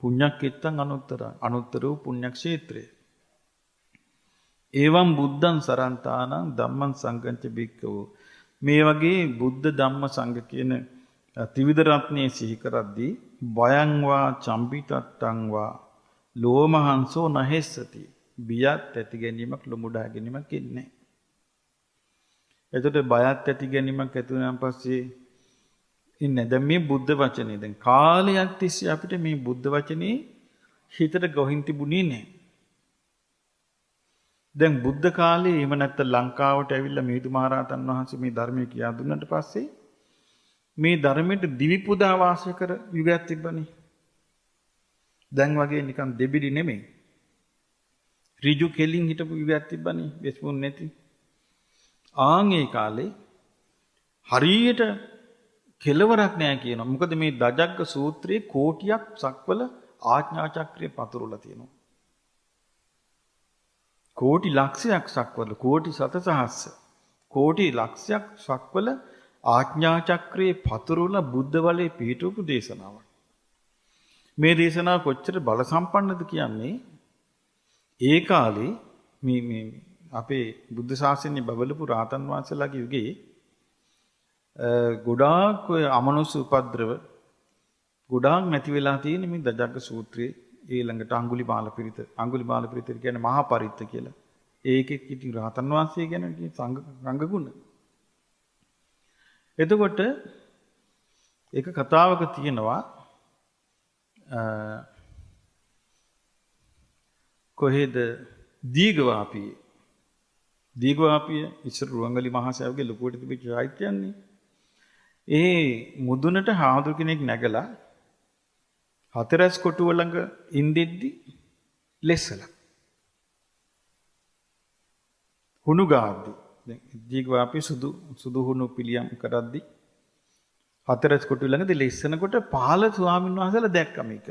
පුඤ්ඤක්කෙත්තං අනුත්තරං, අනුත්තර වූ පුණ්‍යක්ෂේත්‍රය. එවං බුද්ධං සරන්තානං ධම්මං සංඝං ච භික්ඛවෝ. මේ වගේ බුද්ධ ධම්ම සංඝ කියන ත්‍රිවිධ රත්නයේ සිහි කරද්දී බයං වා චම්පිතත්තං වා ලෝමහංසෝ නහෙස්සති, බියත් ඇති ගැනීමක් ලොමුඩා ගැනීමක් එන්නේ. එතකොට බයත් ඇති ගැනීමක් ඇති වුණාන් පස්සේ ඉන්නේ. දැන් මේ බුද්ධ වචනේ දැන් කාලයක් තිස්සේ අපිට මේ බුද්ධ වචනේ හිතට ගොහින් තිබුණේ නෑ. දැන් බුද්ධ කාලේ එහෙම නැත්නම් ලංකාවට ඇවිල්ලා මිහිඳු මහරහතන් වහන්සේ මේ ධර්මය කියා දුන්නාට පස්සේ මේ ධර්මයට දිවි පුදා වාසය කර යුගයක් තිබ්බනේ. දැන් වගේ නිකන් දෙබිඩි නෙමෙයි. ඍජු කෙලින් හිටපු යුගයක් තිබ්බනේ, වෙස්මුන් නැති. ආන් ඒ කාලේ හරියට කෙලවරක් නෑ කියනවා. මොකද මේ දජග්ග සූත්‍රයේ කෝටියක් සක්වල ආඥා චක්‍රය පතුරවලා තියෙනවා. කෝටි ලක්ෂයක් සක්වල, කෝටි සතසහස්ස, කෝටි ලක්ෂයක් සක්වල ආඥා චක්‍රයේ පතුරවලා බුද්ධ බලයේ පිහිටවපු දේශනාවක්. මේ දේශනාව කොච්චර බල සම්පන්නද කියන්නේ ඒ කාලේ මේ මේ අපේ බුද්ධ ශාසනය බබලපු රාතන් වහන්සේලාගේ යුගයේ ගොඩාක් ඔය අමනුෂ්‍ය උපද්‍රව ගොඩාක් නැති වෙලා තියෙන මේ දජග්ග සූත්‍රයේ ඊළඟට අඟුලිමාල පිරිත. අඟුලිමාල පිරිත කියන්නේ මහා පරිත්ත කියලා. ඒකෙත් ඉතින් රහතන් වහන්සේ ගැන සංඝ ගුණ. එතකොට ඒක කතාවක තියෙනවා කොහෙද දීඝවාපියේ. දීඝවාපිය ඉස්සර රුවන්වැලි මහා සෑයගේ ලොකුවට තිබිච්ච චෛත්‍යයන්නේ. ඒ මුදුනට හාමුදුරු කෙනෙක් නැගලා හතරැස් කොටුව ළඟ ඉඳිද්දි ලෙස්සලා හුණු ගාද්දි, දැන් දීඝවාපිය සුදු සුදු හුණු පිළියම් කරද්දි හතරැස් කොටුව ළඟදී ලෙස්සනකොට පහළ ස්වාමීන් වහන්සේලා දැක්ක මේක.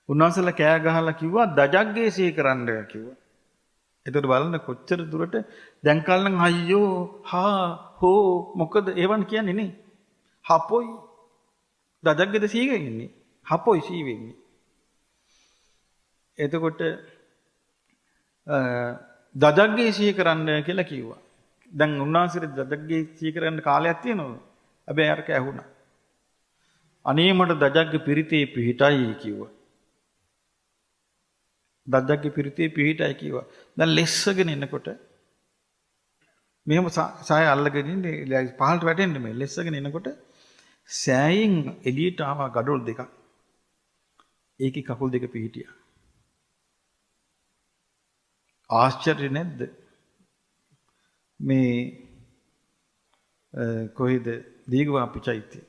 උන්වහන්සේලා කෑ ගහලා කිව්වා දජග්ගේ සිහි කරන්න කිව්වා. එතකොට බලන්න කොච්චර දුරට දැන් කාලේ නම් අයියෝ හා හෝ මොකද ඒවන් කියන්නේ නේ. හපොයි දජග්ගේද සිහි වෙන්නේ. හපොයි සිහි වෙන්නේ. එතකොට දජග්ගේ සිහි කරන්න කියලා කිව්වා. දැන් උන්වහන්සේට දජග්ගේ සිහි කරන්න කාලයක් තියෙනවද? හැබැයි අරක ඇහුණා. අනේ මට දජග්ගේ පිරිතේ පිහිටයි කිව්වා. දජග්ගේ පිරිතේ පිහිටයි කිව්වා. දැන් ලෙස්සගෙන එනකොට මෙහෙම සාය අල්ලගෙන ඉන්නේ පහළට වැටෙන්න මේ ලෙස්සගෙන එනකොට සෑයෙන් එළියට ආවා ගඩොල් දෙකක්. ඒකේ කකුල් දෙක පිහිටියා. ආශ්චර්ය නැද්ද? මේ කොහෙද දීඝවාපි චෛත්‍යය.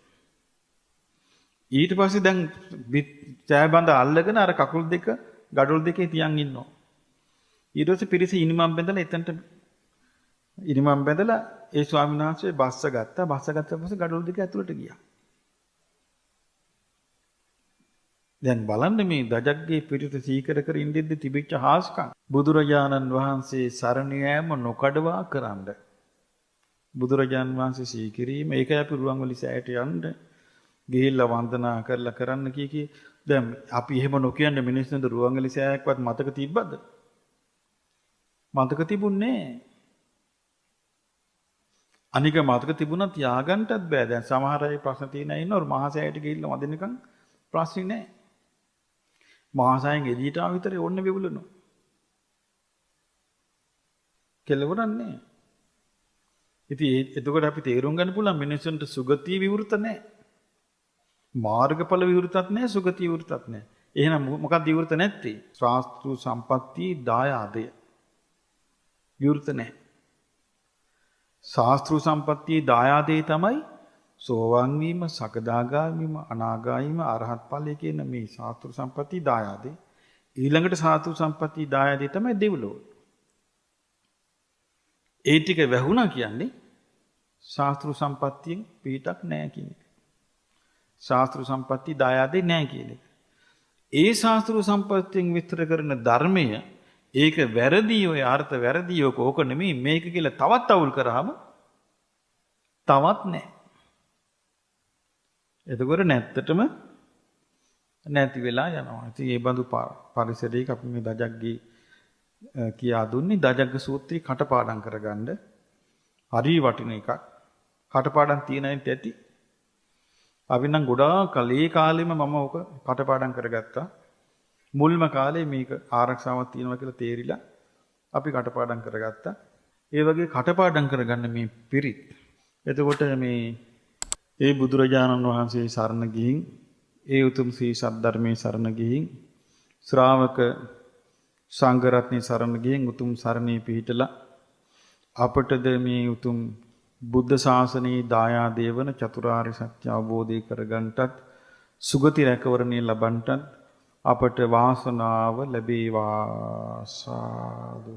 ඊට පස්සේ දැන් සෑය බඳ අල්ලගෙන අර කකුල් දෙක ගඩොල් දෙකේ තියන් ඉන්නවා. ඊට පස්සේ පිරිස ඉනිමම් බැඳලා එතනට ඉනිමම් බැඳලා ඒ ස්වාමීන් වහන්සේ බස්ස ගත්තා. බස්ස ගත්ත පස්සේ ගඩොල් දෙක ඇතුළට ගියා. දැන් බලන්න මේ දජග්ගේ පිරිත සීකර කර ඉඳිද්දි තිබිච්ච හාස්කම්. බුදුරජාණන් වහන්සේ සරණ යෑම නොකඩවා කරන්න. බුදුරජාණන් වහන්සේ සිහි කිරීම, ඒකයි අපි රුවන්වැලි සෑයට යන්න ගිහිල්ලා වන්දනා කරලා කරන්න කිය කී. දැන් අපි එහෙම නොකියන්නේ මිනිස්සුන්ට රුවන්වැලි සෑයක්වත් මතක තිබ්බද? මතක තිබුණේ නෑ. අනික මතක තිබුණත් යාගන්නටත් බෑ. දැන් සමහර අය ප්‍රශ්න තියෙන අය ඉන්නවා මහා සෑයට ගිහිල්ලා වදිනකන් ප්‍රශ්නේ නෑ. මහා සෑයෙන් එළියට ආව විතරේ ඕන්න විවුලනවා. කෙලවරක් නෑ. ඉතින් එතකොට අපි තේරුම් ගන්න පුළුවන් මිනිස්සුන්ට සුගතිය විවෘත නෑ. මාර්ගඵල විවෘතත් නෑ, සුගතිය විවෘතත් නෑ. එහෙනම් මොකක්ද විවෘත නැත්තේ? ශාස්ත්‍රු සම්පatti දායාදය විවෘත නෑ. ශාස්ත්‍රු සම්පatti දායාදේ තමයි සෝවාන් වීම, සකදාගාමී වීම, අනාගාමී වීම, අරහත් ඵලය කියන මේ ශාස්ත්‍රු සම්පatti දායාදේ. ඊළඟට ශාස්ත්‍රු සම්පatti දායාදේ තමයි දෙව්ලොව. ඒ ටික වැහුණා කියන්නේ ශාස්ත්‍රු සම්පත්තියෙන් පිටක් නෑ කියන එක. ශාස්ත්‍රු සම්පatti දායාදේ නෑ කියන එක. ඒ ශාස්ත්‍රු සම්පත්තියෙන් විස්තර කරන ධර්මය ඒක වැරදි, ඔය අර්ථ වැරදි, ඔක ඕක නෙමෙයි මේක කියලා තවත් අවුල් කරාම තවත් නෑ. එතකොට නැත්තටම නැති වෙලා යනවා. ඉතින් ඒ බඳු පරිසරයක අපි මේ දජග්ගේ කියා දුන්නේ දජග්ග සූත්‍රي කටපාඩම් කරගන්න හරි වටින එකක්. කටපාඩම් තියෙන අයට ඇති. අපි නම් ගොඩාක් කල් ඒ කාලෙම මම ඕක කටපාඩම් කරගත්තා. මුල්ම කාලේ මේක ආරක්ෂාවක් තියෙනවා කියලා තේරිලා අපි කටපාඩම් කරගත්තා. ඒ වගේ කටපාඩම් කරගන්න මේ පිරිත්. එතකොට මේ ඒ බුදුරජාණන් වහන්සේ සරණ ගිහින්, ඒ උතුම් ශ්‍රී සද්ධර්මයේ සරණ ගිහින්, ශ්‍රාවක සංඝ රත්නයේ සරණ ගිහින් උතුම් සරණේ පිහිටලා අපටද මේ උතුම් බුද්ධ ශාසනයේ දායාදේ වන චතුරාර්ය සත්‍ය අවබෝධය කරගන්නටත් සුගති රැකවරණය ලබන්නටත් අපට වාසනාව ලැබේවා. සාදු.